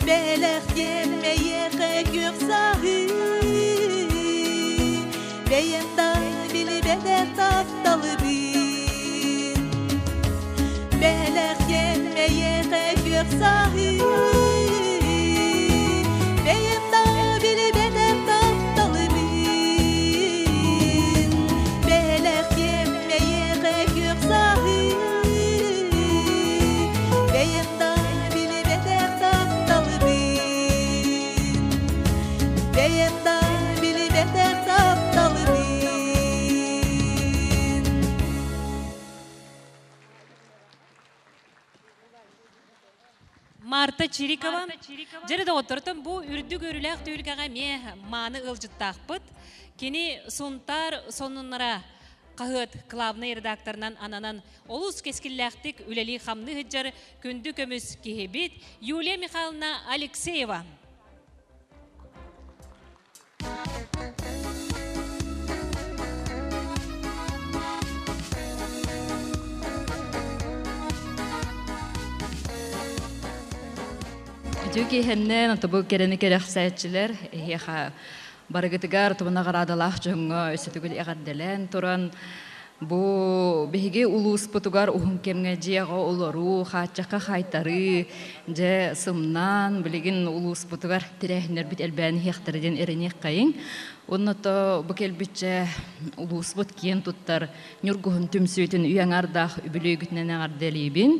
Speaker 18: Бэлэхтиэм эйиэхэ күөх саһы, бэйэм да билбэтэх тапталыбын. Бэлэхтиэм эйиэхэ күөх саһы,
Speaker 10: Марта Чирикова. Дьэрэ доҕоттортон бу үрдүк өрүлээх түһүлгэҕэ эмиэ мааны ыалдьыттаахпыт. Кини Сунтаар сонуннара хаһыат главнай редакторынан ананан олус кэскиллээхтик үлэлии-хамныы сылдьар күндү көмүс киһибит Юлия Михайловна Алексеева.
Speaker 19: Үтүө киэһэннэн тобу кэрэни кэрэхсээччилэр эһиэхэ барыгытыгар тобу наҕараадалаах дьоҥҥо өссө төгүл эҕэрдэлээн туран Бу биһиги улууспутугар уһун кэмҥэ дьиэҕэ олоруу, хааччахха хаайтарыы, дьэ сымнаан, билигин улууспутугар тэрээһиннэрбит элбээн иһиэхтэрэ диэн эрэниэххэйиҥ. Уонна то бу кэлбиччэ улууспут киэн туттар Ньургуһун түмсүүтүн үйэ аҥаардаах үбүлүөйгүтүнэн эҕэрдэлиибин.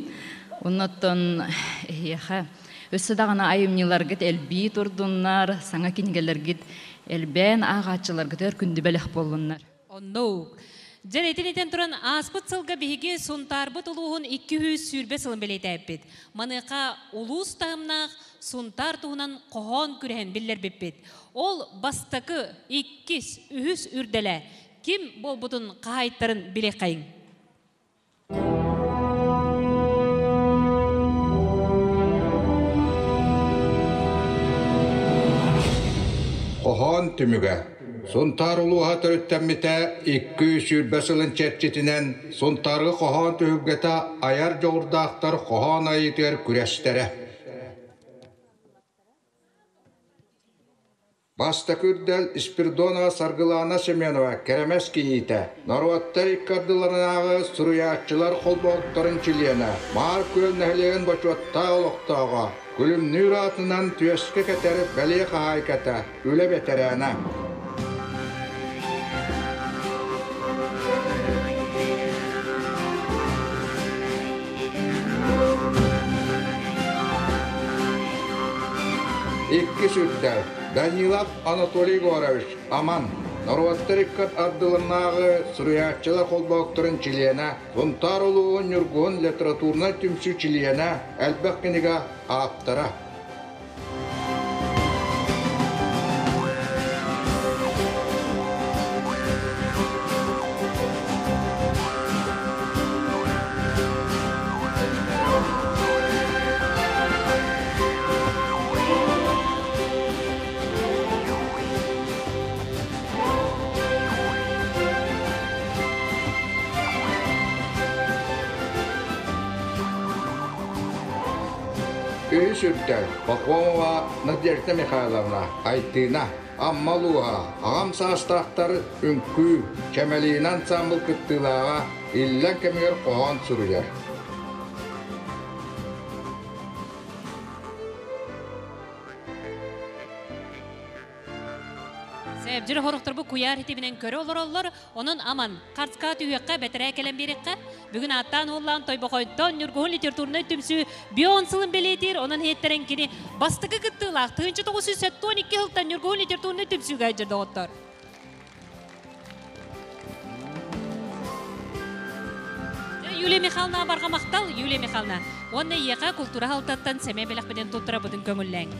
Speaker 19: Оннуттан эһиэхэ өссө даҕаны айымньыларгыт элбии турдуннар, саҥа кинигэлэргит элбээн ааҕааччыларгытыгар күндү бэлэх буоллуннар.
Speaker 10: Оннук. Дьэ, итин этэн туран, ааспыт сылга биһиги Сунтаарбыт улууһун 220 сылын бэлиэтээппит. Маныаха улуус таһымнаах Сунтаар туһунан хоһоон күрэһин биллэрбиппит. Ол бастакы, иккис, үһүс үрдэлэ ким буолбутун хаһаайыттарын билиэххэйиҥ.
Speaker 9: Хоһоон түмүгэ. Сунтаар улууһа төрүттэммитэ 220 сылын чэрчитинэн Сунтаарга хоһоон түһүлгэтэ айар дьоҕурдаахтар хоһоон айыытыгар күрэстэрэ. Бастакы үрдэл Спирдонова Саргылаана Семенова Кэрэмэс кийиитэ, норуоттар икки ардыларынааҕы суруйааччылар холбоһуктарын чилиэнэ, Маар Күөл нэһилиэгин бочуоттаах олохтооҕо, Күлүмнүүр аатынан түөскэ кэтэр бэлиэ хаһаайката, үлэ бэтэрээнэ. Иккис үрдэл Данилов Анатолий Егорович, Аман, норуоттар икки ардыларынааҕы суруйааччылар холбоһуктарын чилиэнэ, Сунтаар улууһун Ньургуһун литературнай түмсүү чилиэнэ, элбэх кинигэ ааптара. Үһүс үрдэл Пахомова Надежда Михайловна Айтыына Амма улууһа аҕам саастаахтар үҥкүү, Чэмэлиинэ ансаамбыл кыттыылааҕа иллэҥ кэмигэр хоһоон суруйар.
Speaker 10: Сэбдьир хорохторбу куйаар хитиминэн көрө олороллор, онон аман, харцка түһүөххэ, бэтэрээ кэлэн биэриэххэ. Бүгүн ааттаан уоллаан Тойбохойтон Ньургуһун литературнай түмсүү бион сылын бэлиэтиир, онон иһиттэрэн кини бастакы кыттыылаах 1972 сылтан Ньургуһун литературнай түмсүүгэ сылдьар доҕоттор. Юлия Михайловна барҕа махтал, Юлия Михайловна. Уонна ийэхэ култуура халтаттан сэмэй бэлэхпитин туттарабытын көҥүллээҥ.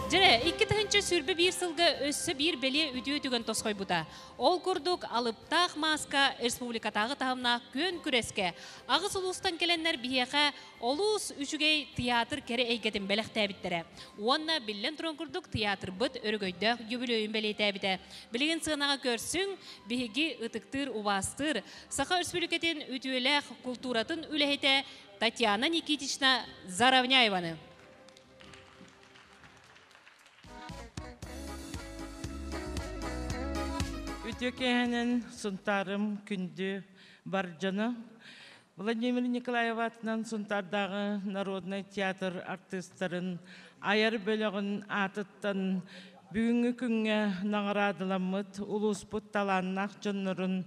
Speaker 10: Дьэрэ, 2021 сылга өссө биир бэлиэ үтүө түгэн тосхойбута. Ол курдук, алыптаах мааска республикатааҕы таһымнаах күөн күрэскэ аҕыс улуустан кэлэннэр биһиэхэ Олус үчүгэй театр кэрэ эйгэтин бэлэхтээбиттэрэ. Уонна биллэн туран курдук театрбыт өрөгөйдөөх юбилейын бэлиэтээбитэ. Билигин сыанаҕа көрсүҥ, биһиги ытыктыыр, убаастыыр Саха Өрөспүүбүлүкэтин үтүөлээх култууратын үлэһитэ Татьяна Никитична Заровняеваны.
Speaker 20: Үтүө киэһэнэн Сунтаарым күндү бар дьоно. Владимир Николаев аатынан Сунтаардааҕы народнай театр артыыстарын айар бөлөҕүн аатыттан бүгүҥҥү күҥҥэ наҕараадаламмыт улууспут талааннаах дьоннорун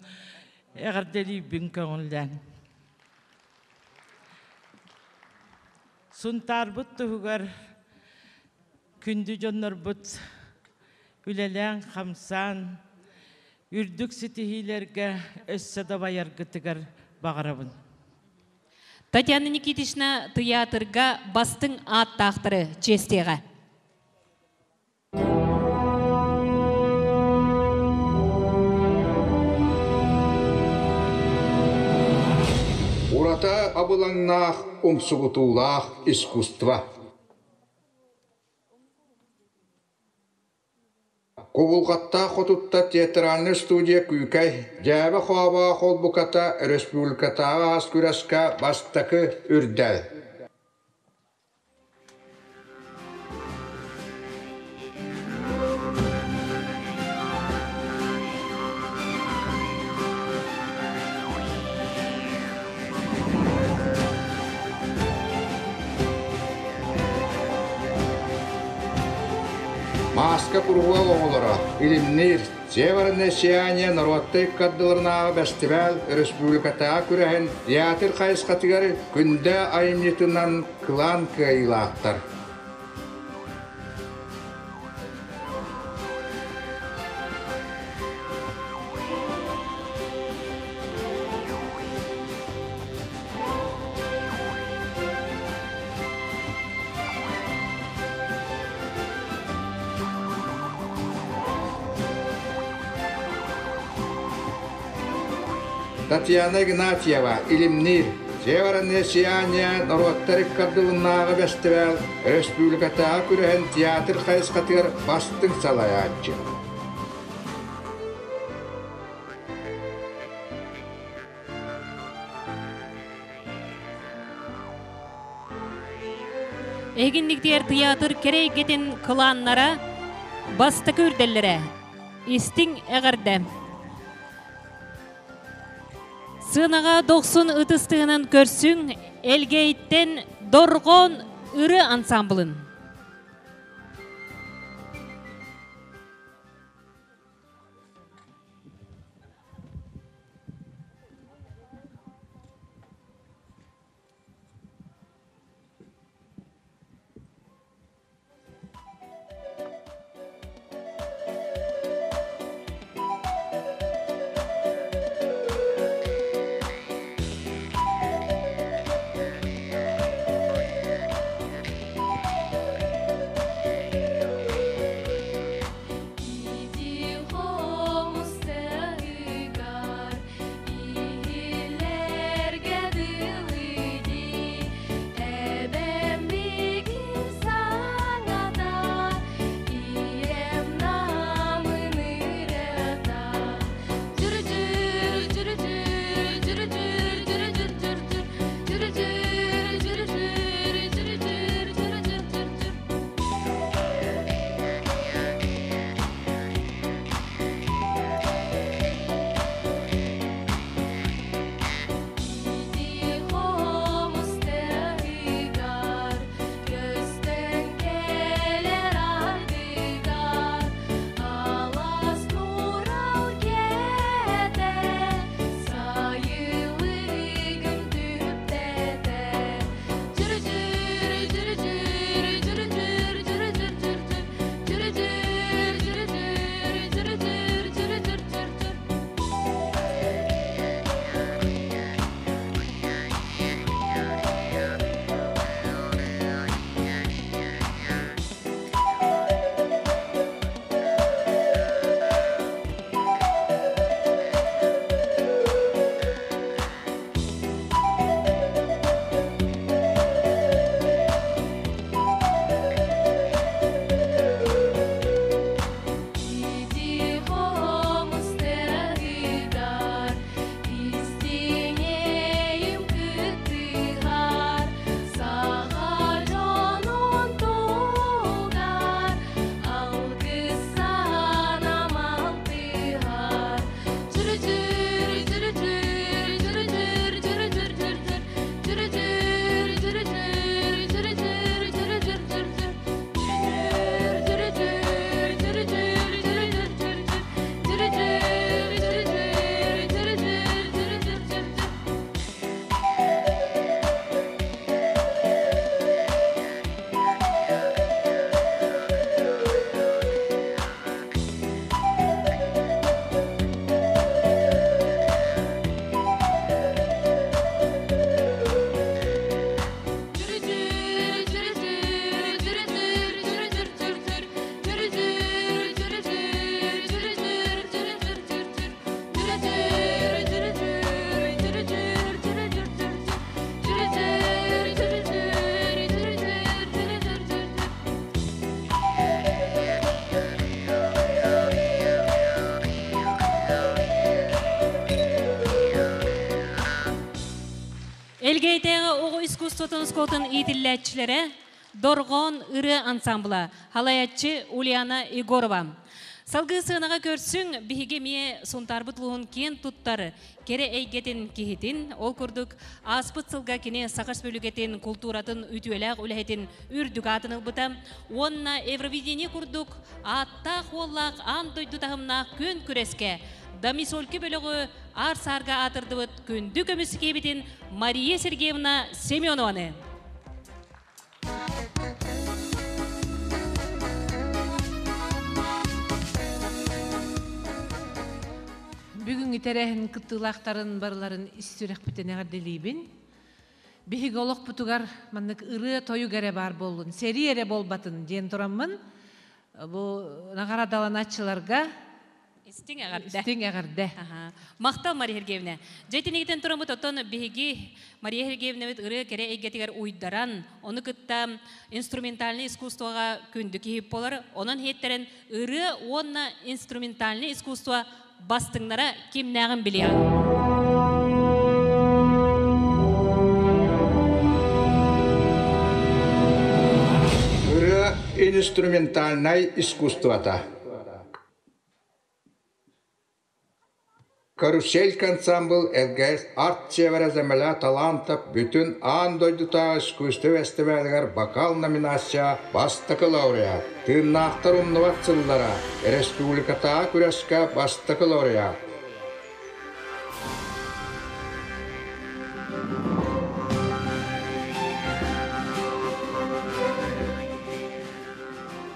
Speaker 20: эҕэрдэлиибин көҥүллээн. Сунтаарбыт туһугар күндү дьоннорбут үлэлээн-хамсаан үрдүк ситиһиилэргэ өссө да байаргытыгар баҕарабын.
Speaker 10: Татьяна Никитична тыйаатырга бастыҥ ааттаахтары чиэстиэҕэ.
Speaker 9: Урата абылаҥнаах, умсугутуулаах искусство. Кубулҕаттаах хотутта театральнай студия Күүкэй, Дьээбэ-Хообо холбуката республикатааҕы аас күрэскэ бастакы үрдэл. Мааска куруһуок оҕолоро Илимниир Северное сияние норуоттай ыккардыларынааҕы бэстибээл өрөспүүбүлүкэтээҕи күрэһин театр хайысхатыгар Күндэ айымньытынан кылаан кыайыылаахтар. Татьяна Игнатьева, Илимниир, Северное сияние норуоттар ыккардылыннааҕы бэстибээл өрөспүүбүлүкэтээҕи күрэһин театр хайысхатыгар бастыҥ салайааччы.
Speaker 10: Эһигинниктиэр тыйаатыр кэрэ эйгэтин кылааннара бастакы үрдэллэрэ. Истиҥ эҕэрдэ! Сыанаҕа дохсун ытыс тыынан көрсүҥ Элгээйиттэн Дорҕоон ырыа ансамблын. Элгээйдээҕи оҕо искусствотын оскуолатын иитиллээччилэрэ Дорҕоон ырыа ансамбла, халайаччы Ульяна Егорова. Салгыы сыанаҕа көрсүҥ, биһиги эмиэ Сунтаарбыт улууһун киэн туттар кэрэ эйгэтин киһитин, ол курдук ааспыт сылга кини Саха Республикатын култууратын үтүөлээх үлэһитин үрдүк аатын ылбыта уонна Евровидение курдук ааттаах уоллаах аан дойду таһымнаах күөн күрэскэ Дамисольки бөлөҕү аар-саарга аатырдыбыт күндү көмүс киһибитин Мария Сергеевна Семенованы.
Speaker 20: Бүгүҥҥү тэрээһин кыттыылаахтарын барыларын ис сүрэхпитин эҕэрдэлиибин. Биһиги олохпутугар маннык ырыа-тойук эрэ баар буоллун, сэрии эрэ буолбатын диэн тураммын, бу наҕараадаланааччыларга
Speaker 10: Истиҥ эҕэрдэ.
Speaker 20: Истиҥ эҕэрдэ.
Speaker 10: Махтал, Мария Сергеевна. Дьэ итинигитэн тураммыт оттон биһиги Мария Сергеевнабыт ырыа кэрэ эйгэтигэр уйдаран, ону кытта инструментальнай искусствоҕа күндү киһи буолар. Онон иһиттэрин ырыа уонна инструментальнай искусство бастыҥнара кимнээҕин билиэҕиҥ.
Speaker 9: Ырыа инструментальнай искусствота. Каруселька ансаамбыл ЛГС Арт Севера Земля талантов бүтүн аан дойдутааҕы искусство бэстибээлигэр бокал номинация бастакы лауреат, Тыыннаахтар умнубат сыллара республикатааҕы күрэскэ бастакы лауреат.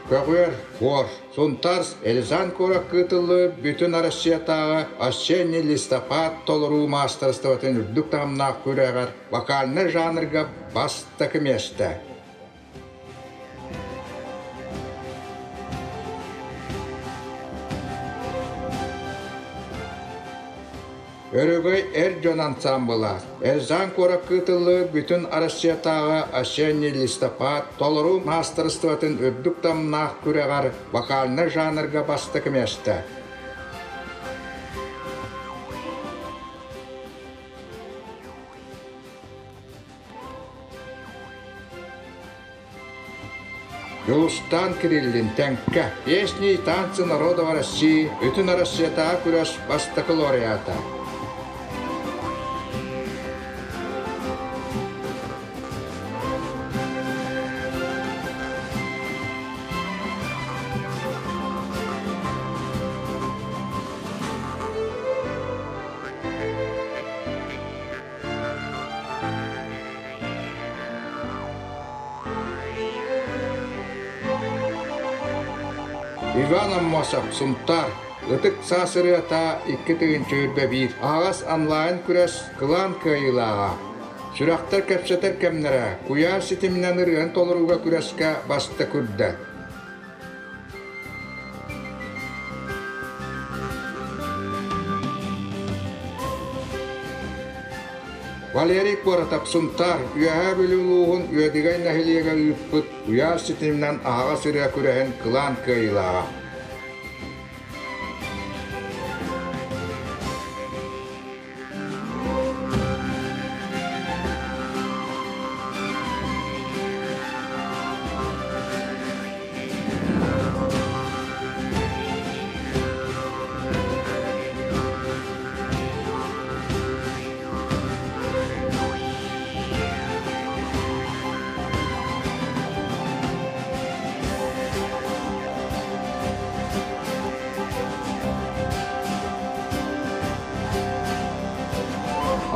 Speaker 9: Көҕүөр, хор, Сунтар Эльзан куоракка ыытыллыбыт Бүтүн Россиятааҕы осенний листопад толоруу маастарыстыбатын үрдүк таһымнаах күрэҕэр вокальнай жанрга бастакы миэстэ. Өрөгөй эр дьон ансаамбыла Эрзан куоракка ыытыллыбыт Бүтүн Россиятааҕы осенний листопад толору маастарыстыбатын үрдүк таһымнаах күрэҕэр вокальнай жанрга бастакы миэстэ. Дьулустаан Кириллин Тэҥкэ «Песни и танцы народов России» Бүтүн Россиятааҕы күрэс бастакы лауреата. Иван Аммосов, Сунтаар, Ытык саас ырыата 2 1 аһаҕас онлайн күрэс кылаан кыайыылааҕа. Сүрэхтэр кэпсэтэр кэмнэрэ куйаар ситиминэн ырыаны толорууга күрэскэ бастакы үрдэ. Валерий Куоратап Сунтаар Үөһээ Бүлүү улууһун Үөдүгэй нэһилиэгэр ыыппыт уйаар ситиминэн аһаҕас ырыа күрэһин кылаан кыайыылааҕа.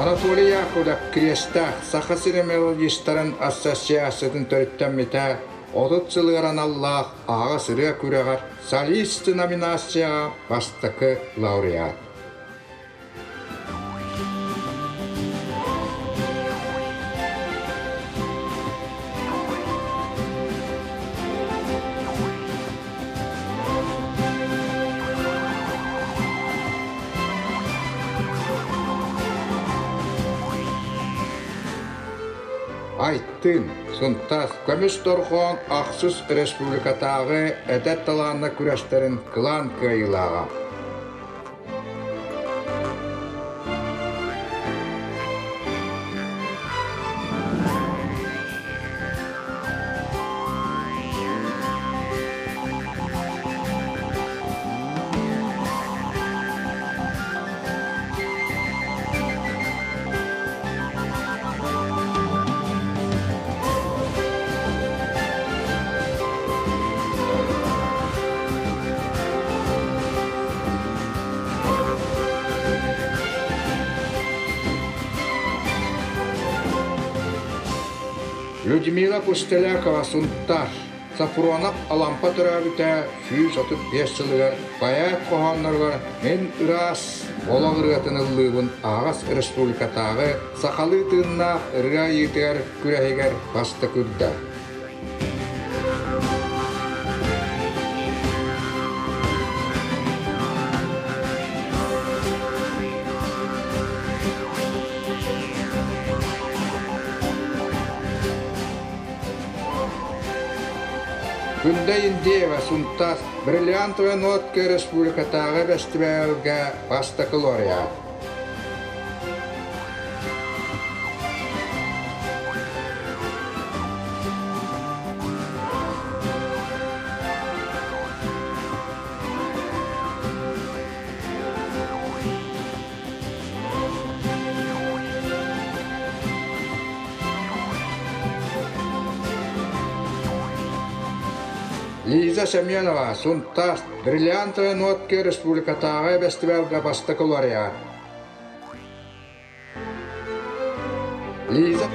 Speaker 9: Анатолий Яковлев Кириэстээх Саха сирин мелодистарын ассоциациятын төрүттэммитэ 30 сылыгар аналлаах аһаҕас ырыа күрэҕэр солист номинацияҕа бастакы лауреат. Айттын, Сунтаас, Көмүс Дорҕоон ахсыс республикатааҕы эдэр талааннар күрэстэрин кылаан кыайыылааҕа. Людмила Пустелякова Сунтаар Сафронов Алампа төрөөбүтэ 135 сылыгар поэт хоһоонноругар Мин ыраас олох ырыатын ыллыыбын аһаҕас республикатааҕы сахалыы тыыннаах ырыа айыытыгар күрэһигэр бастакы үрдэл. Күндэ Индеева Сунтаас Бриллиантовая нотка республикатааҕы бэстибээлгэ бастакы лауреат. Лиза Семенова, Сунтаас, Бриллиантовая нотка республикатааҕы бэстибээлгэ бастакы лауреат. Лиза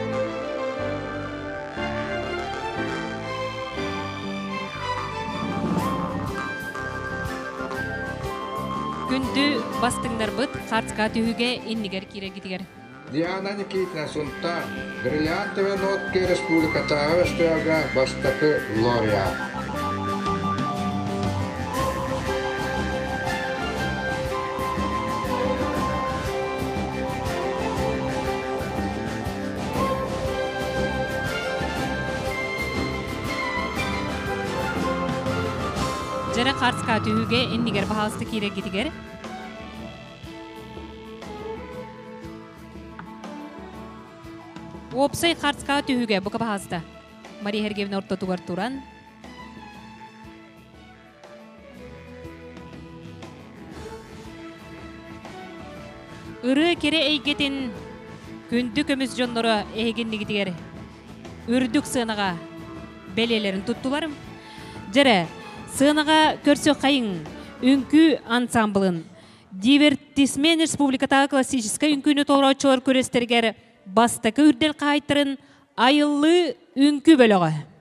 Speaker 10: Күндү бастыҥнарбыт хартска түһүгэ иннигэр киирэргитигэр.
Speaker 9: Диана Никитина Сунтаар Бриллиантовая нотка республикатааҕы бэстибээлгэ бастакы лауреат.
Speaker 10: Дьэрэ хартска түһүгэ иннигэр баһаалыста киирэргитигэр. Уопсай хартска түһүгэ бука баһаалыста. Мария Сергеевна ортотугар туран Ырыа кэрэ эйгэтин күндү көмүс дьонноро эһигиннигитигэр үрдүк сыанаҕа бэлиэлэрин туттулар. Дьэрэ, сыанаҕа көрсүөххэйиҥ үҥкүү ансамблын Дивертисмен республикатааҕы классическай үҥкүүнү толорооччулар күрэстэригэр бастакы үрдэл хаһаайыттарын Айыллыы үҥкүү бөлөҕө.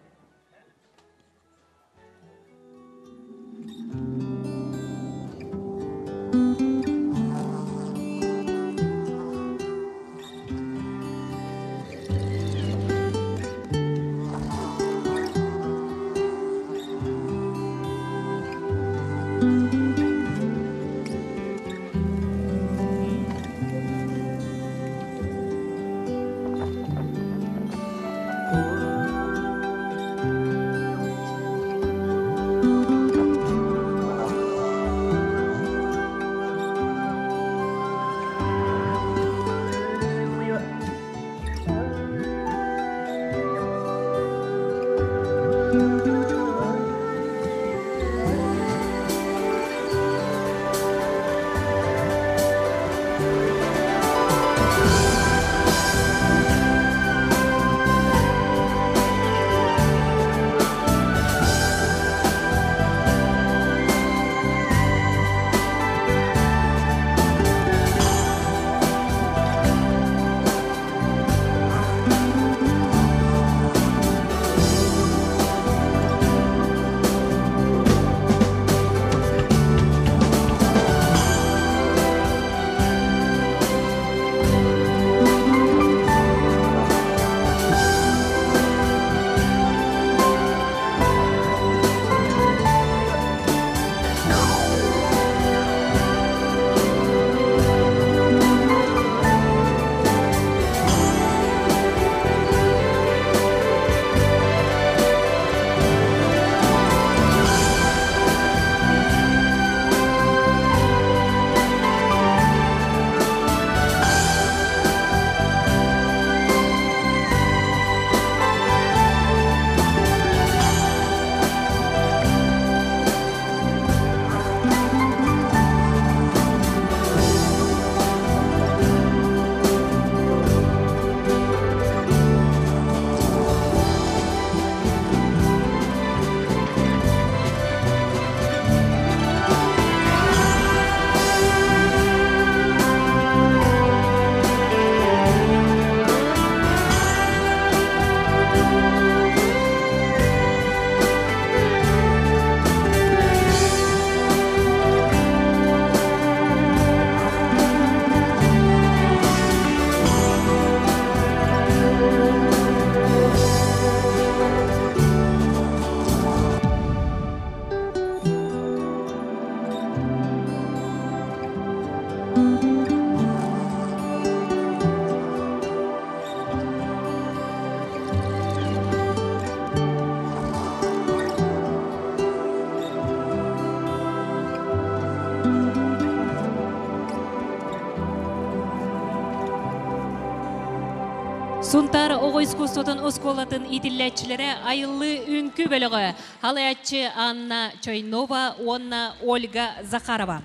Speaker 10: Сунтаар оҕо искусствотын оскуолатын иитиллээччилэрэ Айыллыы үҥкүү бөлөҕө, халайааччы Анна Чойнова уонна Ольга Захарова.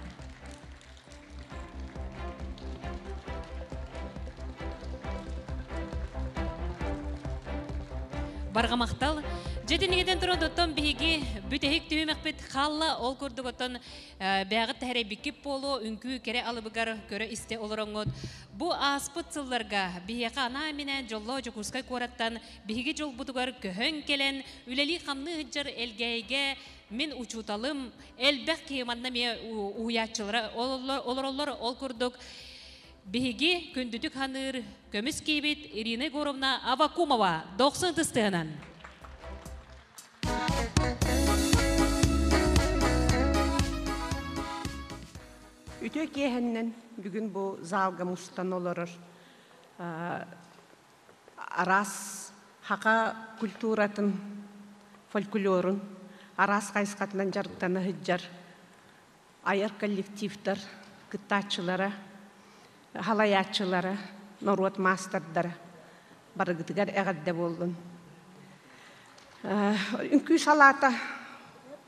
Speaker 10: Барҕа махтал. Дьэтинигитэн туран оттон биһиги бүтэһик түһүмэхпит хаалла. Ол курдук оттон бэҕит тэһэрэйбиккит буолуо үҥкүү кэрэ алыбыгар көрө-истэ олороҥҥут. Бу ааспыт сылларга биһиэхэ анаан-минээн дьоллоох Дьокуускай куораттан биһиги дьолбутугар көһөн кэлэн үлэлии-хамныы сылдьар Элгээйигэ мин учууталым элбэх киһи манна эмиэ уһуйааччылара олороллор. Ол курдук биһиги күндүтүк ханыыр көмүс киибит Ирина Егоровна Авакумова дохсун ытыстыһынан.
Speaker 15: Үтүө киэһэннэн бүгүн бу залга мустан олорор араас хака культуратын, фольклорун араас хайысхатынан дьарыктана сылдьар айар коллективтар кыттааччылара, халайааччылара, норуот маастардара барыгытыгар эҕэрдэ буоллун. Үҥкүү салаата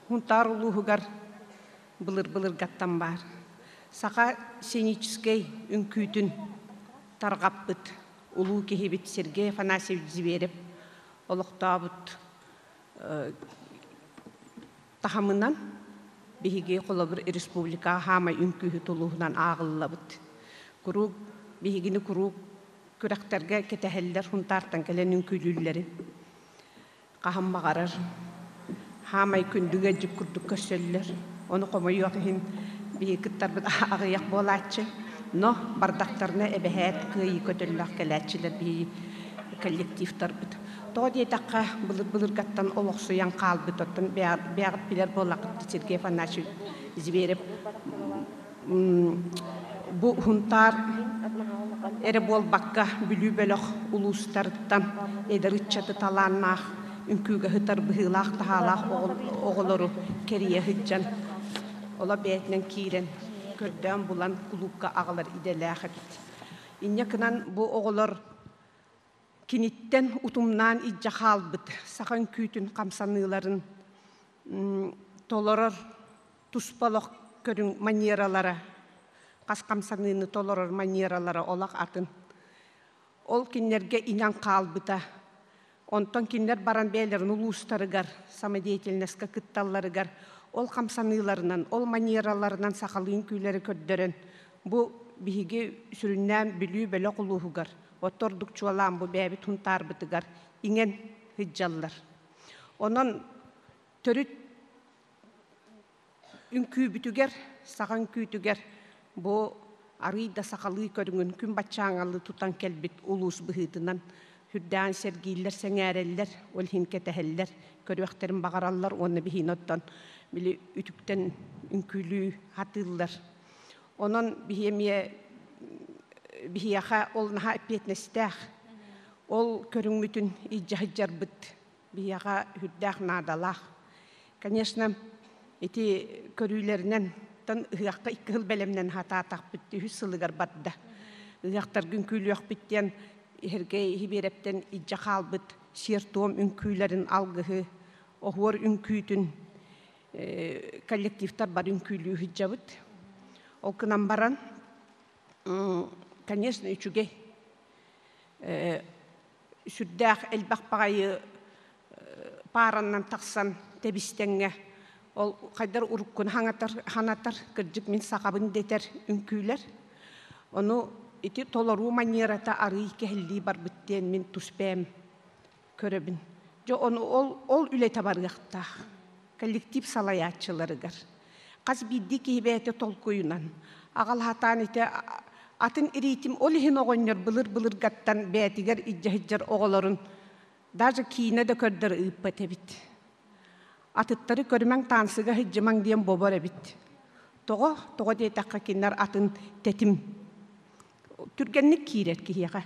Speaker 15: Хунтаар улууһугар былыр-былыргаттан баар. Саха сценическэй үҥкүүтүн тарҕаппыт улуу киһибит Сергей Афанасьевич Зверев олохтообут таһымынан биһиги холобур республикаҕа хаамай үҥкүүһүт улууһунан ааҕыллабыт. Куруук биһигини куруук күрэхтэргэ кэтэһэллэр, Хунтаартан кэлэн үҥкүүлүүллэрин. Хаһан баҕарар хаамай күндүгэ дьип курдук көрсөллөр. Ону хомойуох иһин биһиги кыттарбыт аҕыйах буолааччы. Но бардахтарына эбэһээт кыайыы көтөллөөх кэлээччилэр биһиги коллективтарбыт. Тоҕо диэтэххэ, былыр-былыргаттан олохсуйан хаалбыт, оттон бэйэҕит билэр буоллаххыт Сергей Афанасьевич Зверев бу Хунтаар эрэ буолбакка, Бүлүү бөлөх улуустарыттан эдэр ыччаты талааннаах, үҥкүүгэ сытар быһыылаах-таһаалаах оҕолору кэрийэ сылдьан, оло бэйэтинэн киирэн, көрдөөн булан кулуупка аҕалар идэлээх эбит. Инньэ гынан бу оҕолор киниттэн утумнаан илдьэ хаалбыт саха үҥкүүтүн хамсаныыларын толорор туспа олох көрүҥ манералара, хас хамсаныыны толорор манералара олох атын. Ол кинилэргэ иҥэн хаалбыта. Онтон кинилэр баран бэйэлэрин улуустарыгар самодеятельноска кытталларыгар ол хамсаныыларынан, ол манераларынан сахалыы үҥкүүлэри көрдөрөн, бу биһиги сүрүннээн Бүлүү бөлөх улууһугар, оттон ордук чуолаан бу бэйэбит Хунтаарбытыгар иҥэн сылдьаллар. Онон төрүт үҥкүүбүтүгэр, саха үҥкүүтүгэр бу арыый да сахалыы көрүҥүн күн баччааҥалыы тутан кэлбит улуус быһыытынан сүрдээҕин сэргииллэр, сэҥээрэллэр, ол иһин кэтэһэллэр, көрүөхтэрин баҕараллар уонна биһиини оттон били үтүктэн үҥкүүлүү сатыыллар. Онон биһи эмиэ биһиэхэ ол наһаа эппиэтинэстээх. Ол көрүҥмүтүн илдьэ сылдьарбыт биһиэхэ сүрдээх наадалаах. Конечно, ити көрүүлэринэн тан ыһыахха икки сыл бэлэмнэн хатаатахпыт үһүс сылыгар барда. Ыһыахтарга үҥкүүлүөхпүт диэн Иһэргэй Иһибиэрэптэн илдьэ хаалбыт сиэр-туом үҥкүүлэрин алгыһы, оһуор үҥкүүтүн коллективтар бары үҥкүүлүү сылдьабыт. Ол гынан баран, конечно, үчүгэй сүрдээх элбэх баҕайы паараннан тахсан тэбистэҥҥэ ол хайдар уруккуну хаҥатар ханатар кырдьык мин сахабын дэтэр үҥкүүлэр ону ити толоруу манерата арыый кэһиллии барбыт диэн мин тус бэйэм көрөбүн дьэ ону ол ол үлэтэ барыахтаах коллектив салайааччыларыгар хас биирдии киһи бэйэтэ толкуйунан аҕалаһатаан ити атын ириитим ол иһин оҕонньор былыр-былыргаттан бэйэтигэр илдьэ сылдьар оҕолорун даже киинэ да көрдөр ыыппат эбит. Атыттары көрүмэҥ таансыга сылдьымаҥ диэн бобор эбит. Тоҕо? Тоҕо диэтэххэ кинилэр атын тэтим түргэнник киирэр киһиэхэ.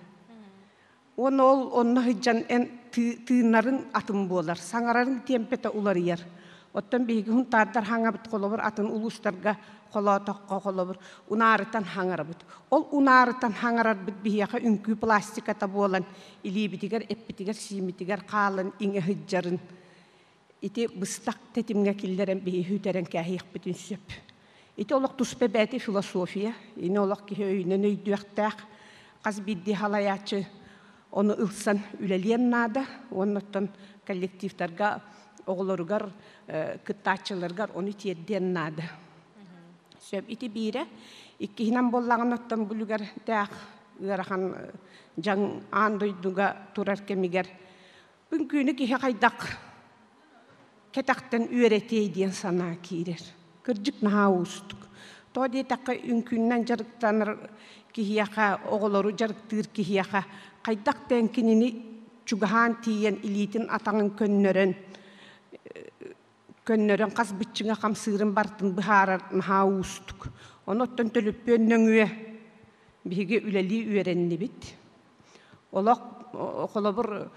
Speaker 15: Уонна ол онно сылдьан эн тыыннарын атын буолар, саҥарарын тиэмпэтэ уларыйар. Оттон биһиги Һунтаардар хаҥабыт холобур атын улуустарга холоотоххо холобур унаарытан хаҥарабыт. Ол унаарытан хаҥарарбыт биһиэхэ үҥкүү пластиката буолан илиибитигэр, эппитигэр-сииммитигэр хаалан иҥэ сылдьарын ити быстах тэтимҥэ киллэрэн биһи сүтэрэн кээһиэхпитин сөп. Ити олох туспа бэйэтэ философия, ини олох киһи өйүнэн өйдүөхтээх, хас биирдии халайааччы ону ылсан үлэлиэн наада уонна оттон коллективтарга оҕолоругар кыттааччыларыгар ону тиэрдиэн наада. Сөп ити биирэ. Иккиһинэн буоллаҕына оттон бүлүгэрдээх ыарахан дьаҥ аан дойдуга турар кэмигэр Үҥкүүнү киһи хайдах кэтэхтэн үөрэтиэй диэн санаа киирэр. Кырдьык наһаа уустук. Тоҕо диэтэххэ, үҥкүүннэн дьарыктанар киһиэхэ, оҕолору дьарыктыыр киһиэхэ хайдах тэҥ кинини чугаһаан тиийэн илиитин атаҕын көннөрөн көннөрөн хас быччыҥа хамсыырын барытын быһаарар наһаа уустук. Ону оттон төлөппүөн нөҥүө биһиги үлэлии үөрэннибит. Олох холобур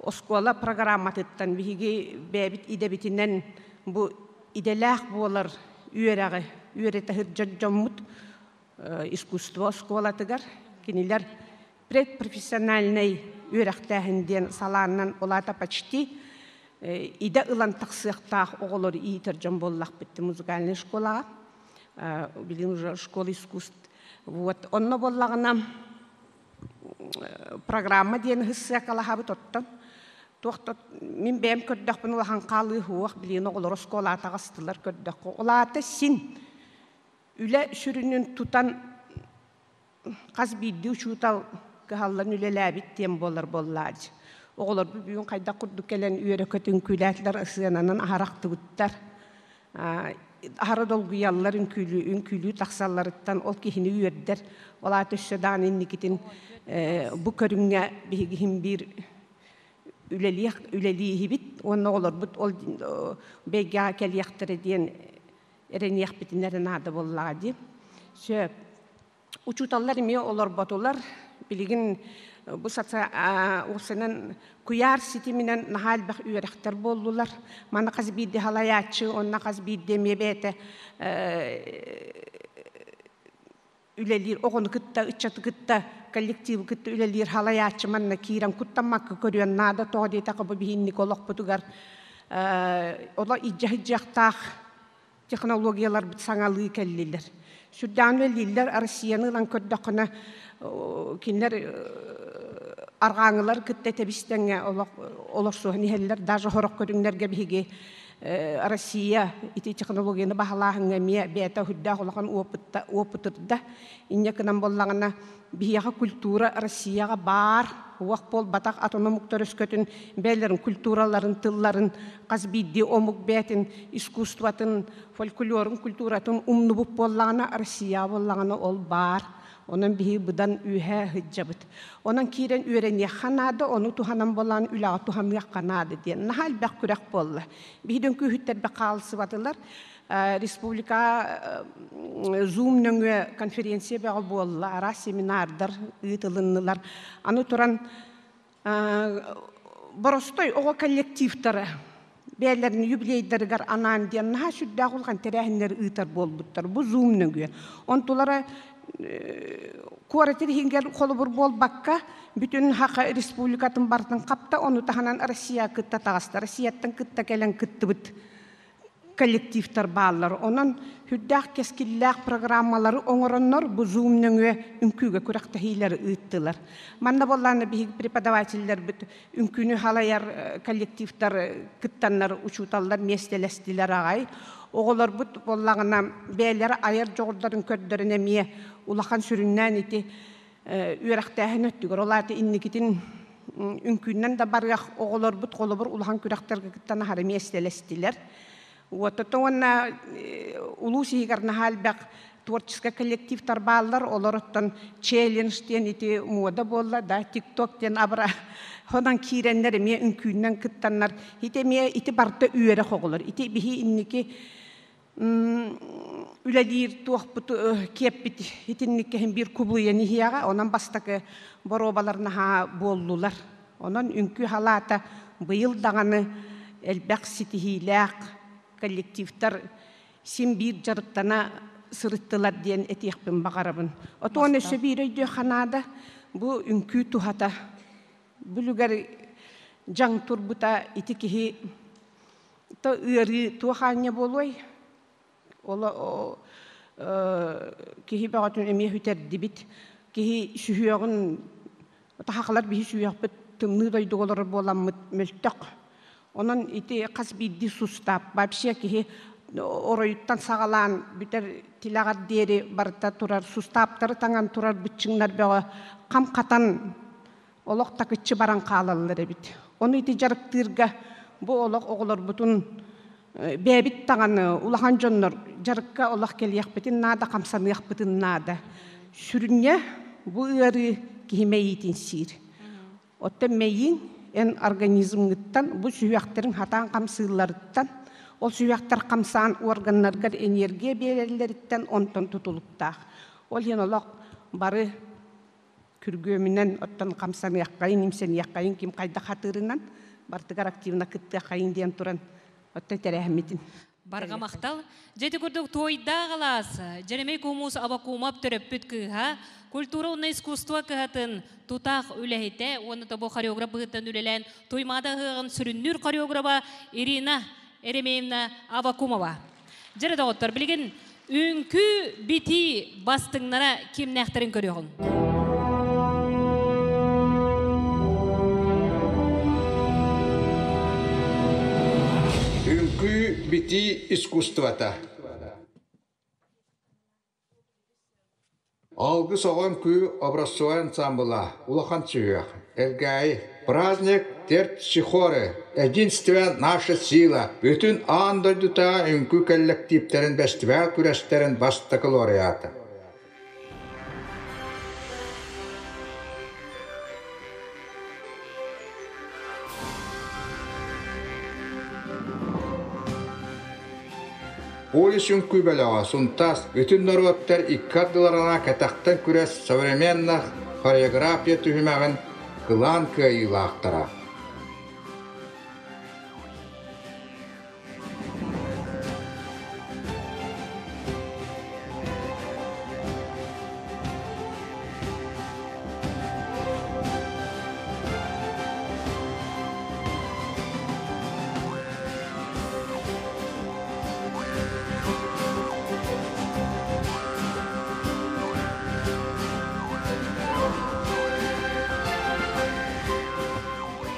Speaker 15: оскуола программатыттан биһиги бэйэбит идэбитинэн бу идэлээх буолар үөрэҕи үөрэтэ сылдьар дьоммут искусство оскуолатыгар кинилэр предпрофессиональнай үөрэхтээһин диэн салааннан ол аата почти идэ ылан тахсыахтаах оҕолору иитэр дьон буоллахпыт музыкальнай школаҕа билигин уже школа искусств вот онно буоллаҕына программа диэн ыһыссыакалаһабыт оттон туох да мин бэйэм көрдөхпүн улахан хаалыы суох билигин оҕолор оскуолаҕа таҕыстылар көрдөххө ол аата син үлэ сүрүнүн тутан хас биирдии учуутал кыһаллан үлэлээбит диэн буолар буоллаадьы. Оҕолорбут бүгүн хайдах курдук кэлэн үөрэ-көтө үҥкүүлээтилэр, сыананан аһарахтыбыттар. Аһара долгуйаллар, үҥкүүлүү, үҥкүүлүү тахсалларыттан ол киһини үөрдэр. Ол аата өссө даҕаны инникитин бу көрүҥҥэ биһиги иһин биир үлэлиэх үлэлииһибит уонна оҕолорбут ол бэйгэҕэ кэлиэхтэрэ диэн эрэниэхпитин эрэ наада буоллаҕа дии. Сөп. Учууталлар эмиэ олорботулар. Билигин бу уопсайынан куйаар ситиминэн наһаа элбэх үөрэхтэр буоллулар. Маны хас биирдии халайааччы, онно хас биирдии эмиэ бэйэтэ үлэлиир оҕону кытта, ыччаты кытта, коллективы кытта үлэлиир халайааччы манна киирэн куттаммакка көрүөн наада. Тоҕо диэтэххэ бу биһинник олохпутугар оло илдьэ сылдьыахтаах технологияларбыт саҥалыы кэллилэр. Сүрдээн үлэлииллэр Россияны ылан көрдөххүнэ, кинилэр арҕааҥылар кытта тэбис-тэҥҥэ олорсуһан иһэллэр. Даже сорох көрүҥнэргэ биһиги Россия ити технологияны баһылааһыҥҥа эмиэ бэйэтэ үрдээх улахан опытырда. Инньэ гынан буоллаҕына, биһиэхэ культура Россияҕа баар, уох буолбатах атын омуктар өскөтүн бэйэлэрин культураларын, тылларын, хас биирдии омук бэйэтин искусствотын, фольклорун, культуратын умнубут буоллаҕына, Россия буоллаҕына ол баар. Онон биһиги быдан үөһэ сылдьабыт. Онон киирэн үөрэниэххэ наада, ону туһанан буолан үлэҕэ туһаныахха наада диэн. Наһаа элбэх күрэх буолла. Биһиги үҥкүүһүттэрбэ хаалсыбатылар. Республика Zoom нөҥүө конференция бөҕө буолла, араас семинардар ыытылыннылар. Аны туран боростой оҕо коллективтара бэйэлэрин юбилейдарыгар анаан диэн наһаа сүрдээх улахан тэрээһиннэри ыытар буолбуттар. Бу Zoom нөҥүө. Онтулара куорат иһигэр холобур буолбакка, бүтүн Саха Республикатын барытын хапта, ону таһынан Россия кытта таҕыста. Россияттан кытта кэлэн кыттыбыт коллективтар бааллар. Онон сүрдээх кэскиллээх программалары оҥороннор бу Zoom нөҥүө үҥкүүгэ күрэхтэһиилэри ыыттылар. Манна буоллаҕына биһиги преподавателлэрбит үҥкүүнү халайар коллективтар кыттаннар учууталлар миэстэлэстилэр аҕай. Оҕолорбут буоллаҕына бэйэлэрэ айар дьоҕурдарын көрдөрөн эмиэ улахан сүрүннээн ити үөрэхтээһин өттүгэр ол аата инникитин үҥкүүннэн да барыах оҕолорбут холобур улахан күрэхтэргэ кыттан аһары миэстэлэстилэр. Уоттата уонна улуус иһигэр наһаа элбэх творческай коллективтар бааллар. Олороттон челлендж диэн ити муода буолла да, тикток диэн абыра хонон киирэннэр эмиэ үҥкүүннэн кыттаннар. Ити эмиэ ити барыта үөрэх оҕолор. Ити биһи инники үлэлиир туохпут киэппит итинник кэһин биир кубулуйан иһиэҕэ онон бастакы боруобалар наһаа буоллулар онон үҥкүү халаата быйыл даҕаны элбэх ситиһиилээх коллективтар син биир дьарыктана сырыттылар диэн этиэхпин баҕарабын. Отуон өссө биир өйдүөххэ наада, бу үҥкүү туһата. Бүлүгэр дьаҥ турбута ити киһи то ыарыы туох аанньа буолуой? Ол киһи бөҕөтүн эмиэ сүтэрдибит. Киһи сүһүөҕүн тахахалар биһи сүһүөхпүт тымныы дойдуга олорор буоламмыт мөлтөх. Онон ити хас биирдии сустаап вообще киһи оройуттан саҕалаан бүтэр тилэҕэр диэри барыта турар сустааптары таҥан турар быччыҥнар бөҕө хам хатан олох такыччы баран хаалаллар эбит. Ону ити дьарыктыырга бу олох оҕолорбутун бэйэбит даҕаны улахан дьоннор дьарыкка олох кэлиэхпитин наада, хамсаныахпытын наада. Сүрүнньэ бу ыарыы киһи мэйиитин сиир. Оттон мэйииҥ эн организмҥыттан бу сүһүөхтэриҥ хатаан хамсыылларыттан, ол сүһүөхтэр хамсаан органнаргар энергия биэрэллэриттэн онтон тутулуктаах. Ол иһин олох бары күргүөмүнэн оттон хамсаныаххайын, имсэниэххэйин ким хайдах хатыырынан бартыгар активно кыттыаххайын диэн туран оттон тэрээһиммитин
Speaker 10: Барҕа махтал. Дьэти курдук туойдаах алаас Дьэремей Кумус Абакумов төрөппүт кыыһа, культура уонна искусство кыһатын тутаах үлэһитэ уонна тобу хореограф быһыттан үлэлээн Туймаада ыһыаҕын сүрүннүүр хореограба Ирина Еремеевна Авакумова. Дьэрэ доҕоттор, билигин үҥкүү битии бастыҥнара кимнээхтэрин көрүөҕүҥ.
Speaker 9: Үҥкүү битии искусствота. Алгыс оҕо үҥкүү образцовай ансаамбыла улахан сүһүөх. Элгээйи. Праздник Терпсихоры. Единство наша сила. Бүтүн аан дойдутааҕы үҥкүү кэллэктииптэрин бэстибээл күрэстэрин бастакы лауреата. Полис үҥкүү бөлөҕө Сунтаас бүтүн норуоттар икки ардыларына кэтэхтэн күрэс современных хореография түһүмэҕин кылаан кыайыылаахтара.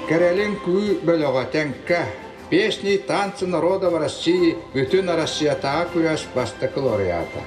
Speaker 9: Кэрэлин күү бөлөҕө Тэҥкэ Песни танцы народов России бүтүн Россиятааҕы күрэс бастакы лауреата.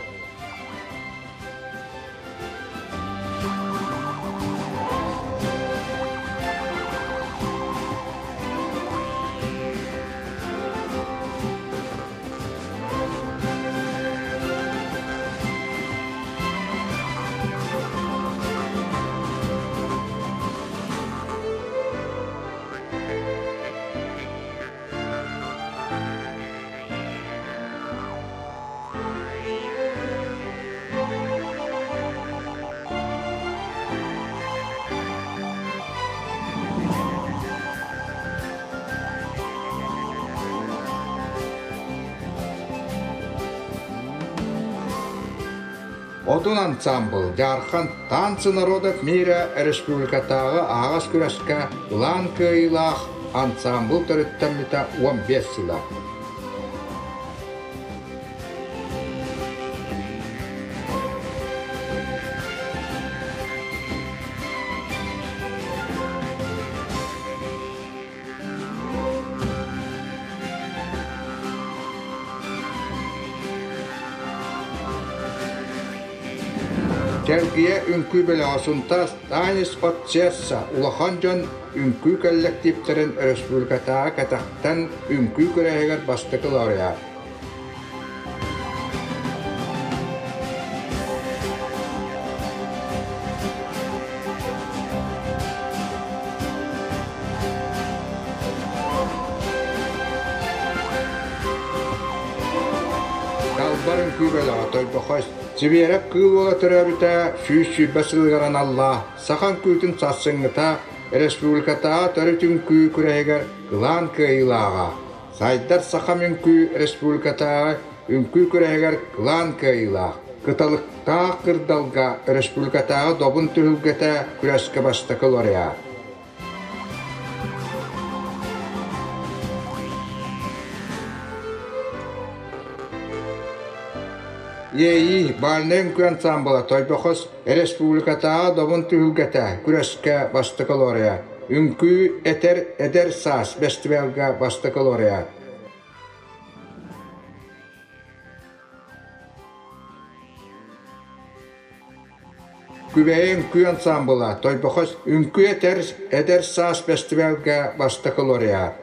Speaker 9: Одун ансаамбыл Дьаархан Танцы народов мира республикатааҕы аһаҕас күрэскэ ылаан кыайыылаах ансаамбыл төрүттэммитэ 15 сыла. Чэлгийэ үҥкүү бөлөҕө Сунтаас Танец от сердца улахан дьон үҥкүү кэллэктииптэрин өрөспүүбүлүкэтээҕи кэтэхтэн үҥкүү күрэһигэр бастакы лауреат. Далбар үҥкүү бөлөҕө Тойбохой Сибиэрэп кыыл уола төрөөбүтэ 120 сылыгар аналлаах саха үҥкүүтүн сарсыҥҥыта республикатааҕы төрүт үҥкүү күрэһигэр кылаан кыайыылааҕа. Сайдар сахам үҥкүү республикатааҕы үҥкүү күрэһигэр кылаан кыайыылаах, Кыталыктаах кырдалга республикатааҕы Добун түһүлгэтэ күрэскэ бастакы лауреат. Иэйии бальнай үҥкүү ансаамбыла Тойбохос республикатааҕы Добун түһүлгэтэ күрэскэ бастакы лауреат. Үҥкүү этэр эдэр саас бэстибээлгэ бастакы лауреат. Күбэйэ үҥкүү ансаамбыла Тойбохос үҥкүү этэр эдэр саас бэстибээлгэ бастакы лауреат.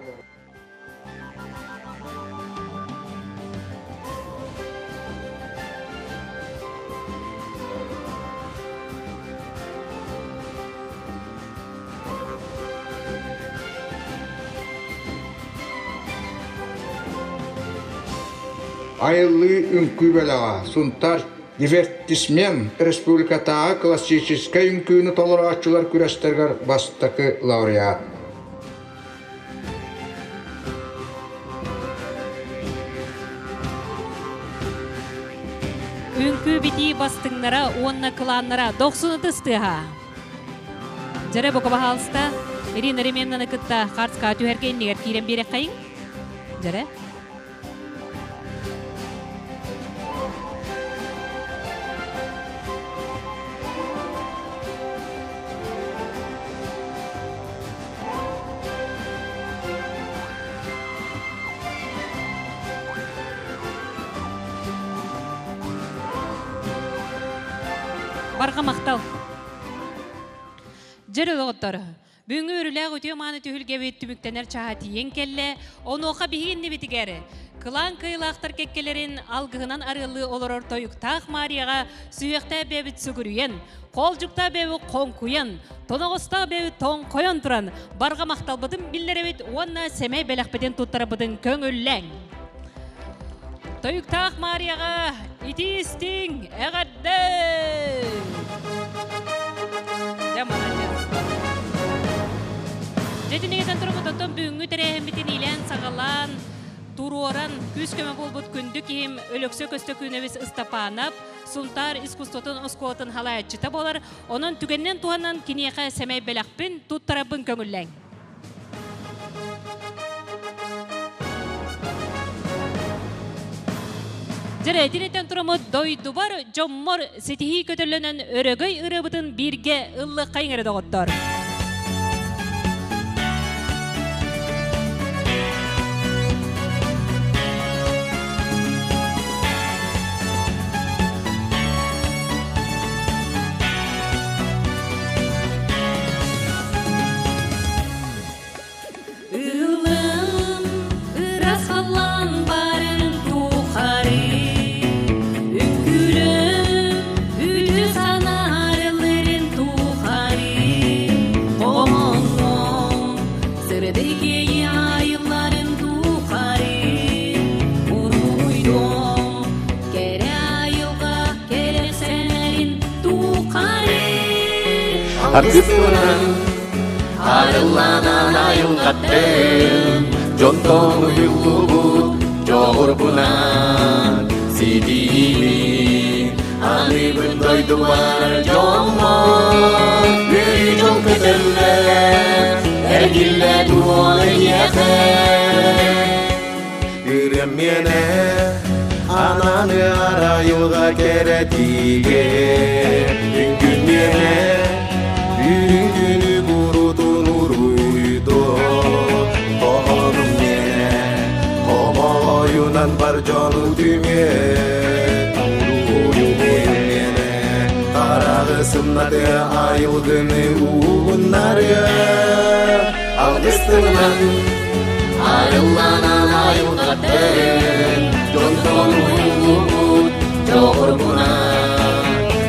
Speaker 9: Айыллыы үҥкүү бөлөҕө Сунтаар Дивертисмен республикатааҕы классическай үҥкүүнү толорооччулар күрэстэригэр бастакы лауреат.
Speaker 10: Үҥкүү битии бастыҥнара уонна кылааннара дохсун ытыс тыаһа. Дьэрэ бука баһаалыста Ирина Ременнаны кытта хаарска түһэргэ иннигэр киирэн биэрэххэйиҥ. Дьэрэ. Барҕа махтал. Дьэр доҕоттор, бүгүҥҥү үрүлээх үтүө мааны түһүлгэбит түмүктэнэр чааһа тиийэн кэллэ. Онуоха биһиги иннибитигэр кылаан кыайыылаахтар кэккэлэрин алгыһынан арыаллыы олорор тойуктаах Марияҕа сүһүөхтээх бэйэбит сүгүрүйэн, хоолдьуктаах бэйэбит хоҥкуйан, тоноҕостоох бэйэбит тоҥхойон туран барҕа махталбытын биллэрэбит уонна сэмэй бэлэхпитин туттарабытын көҥүллээҥ. Тойуктаах Марияҕа итии-истиҥ эҕэрдэ! Дьэ, молодец. Дьэ, итинигитэн турабыт, оттон бүгүҥҥү тэрээһиммитин иилээн-саҕалаан, туруоран, күүс-көмө буолбут күндү киһим Өлөксө Көстөкүүнэбис Ыстапаанап, Сунтаар искусствотын оскуолатын халаайаччыта буолар. Онон түгэнинэн туһанан киниэхэ сэмэй бэлэхпин туттарарбын көҥүллээҥ. Дьэрэ, итинитэн тураммыт дойдубар, дьоммор ситиһии көтөллөнөн өрөгөй ырыабытын бииргэ ыллыаххайыҥ эрэ доҕоттор.
Speaker 14: Ыллым ыраас халлаан барын тухары Үҥкүүлүм үтүө санаарыларын тухары Хомоннум сырдык иэйии айылларын тухары Уруйдум кэрэ айылҕа кэрэхсэнэрин тухары
Speaker 19: Аргыспынан арылланан айылҕаттын дьонтон уһуллубут дьоҕурбунан ситиһиибин аныыбын дойдубар дьоммор үөрүү дьол көтөллөр эргиллэ туруон эйиэхэ
Speaker 21: Ырыам миэнэ ананы арайылга кэрэтигэ Үҥкүн миэнэ үрүҥ күнү курутун уруйдо Хоһоонум миэнэ хомоҕойунан бар дьону түмүө Уруйум миэнэ хараҕы сымнатыа айылгыны уугуннарыа
Speaker 19: Алгыс тылынан арылланан айылҕаттан дьонтон уһуллубут дьоҕурбунан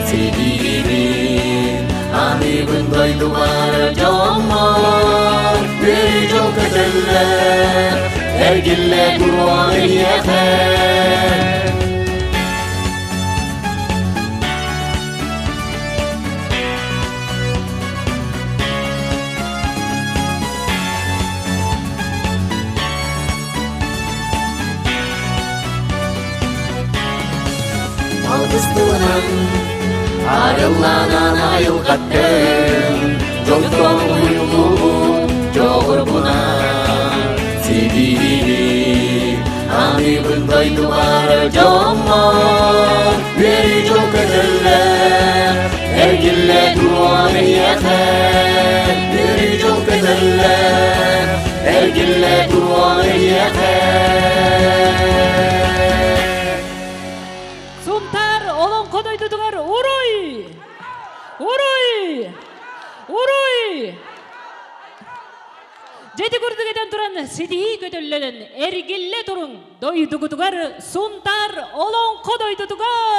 Speaker 19: ситиһиибин аныыбын дойдубар дьоммор үөрүү дьол көтөллөр эргиллэ туруон эйиэхэ.
Speaker 2: Арылланан айылҕаттан, дьолтон уйуллубут дьоҕурбунан ситиһиини аныыбын дойдубар дьоммор. Үөрүү дьол көтөллөр, эргиллэ туруом эйиэхэ. Үөрүү дьол көтөллөр, эргиллэ туруом эйиэхэ.
Speaker 10: Сунтаар олоҥхо дойдутугар уруй! Уруй! Уруй! Дьэти курдук этэн туран ситиһии көтөллөнөн эргиллэ туруҥ дойдугутугар Сунтаар олоҥхо дойдутугар!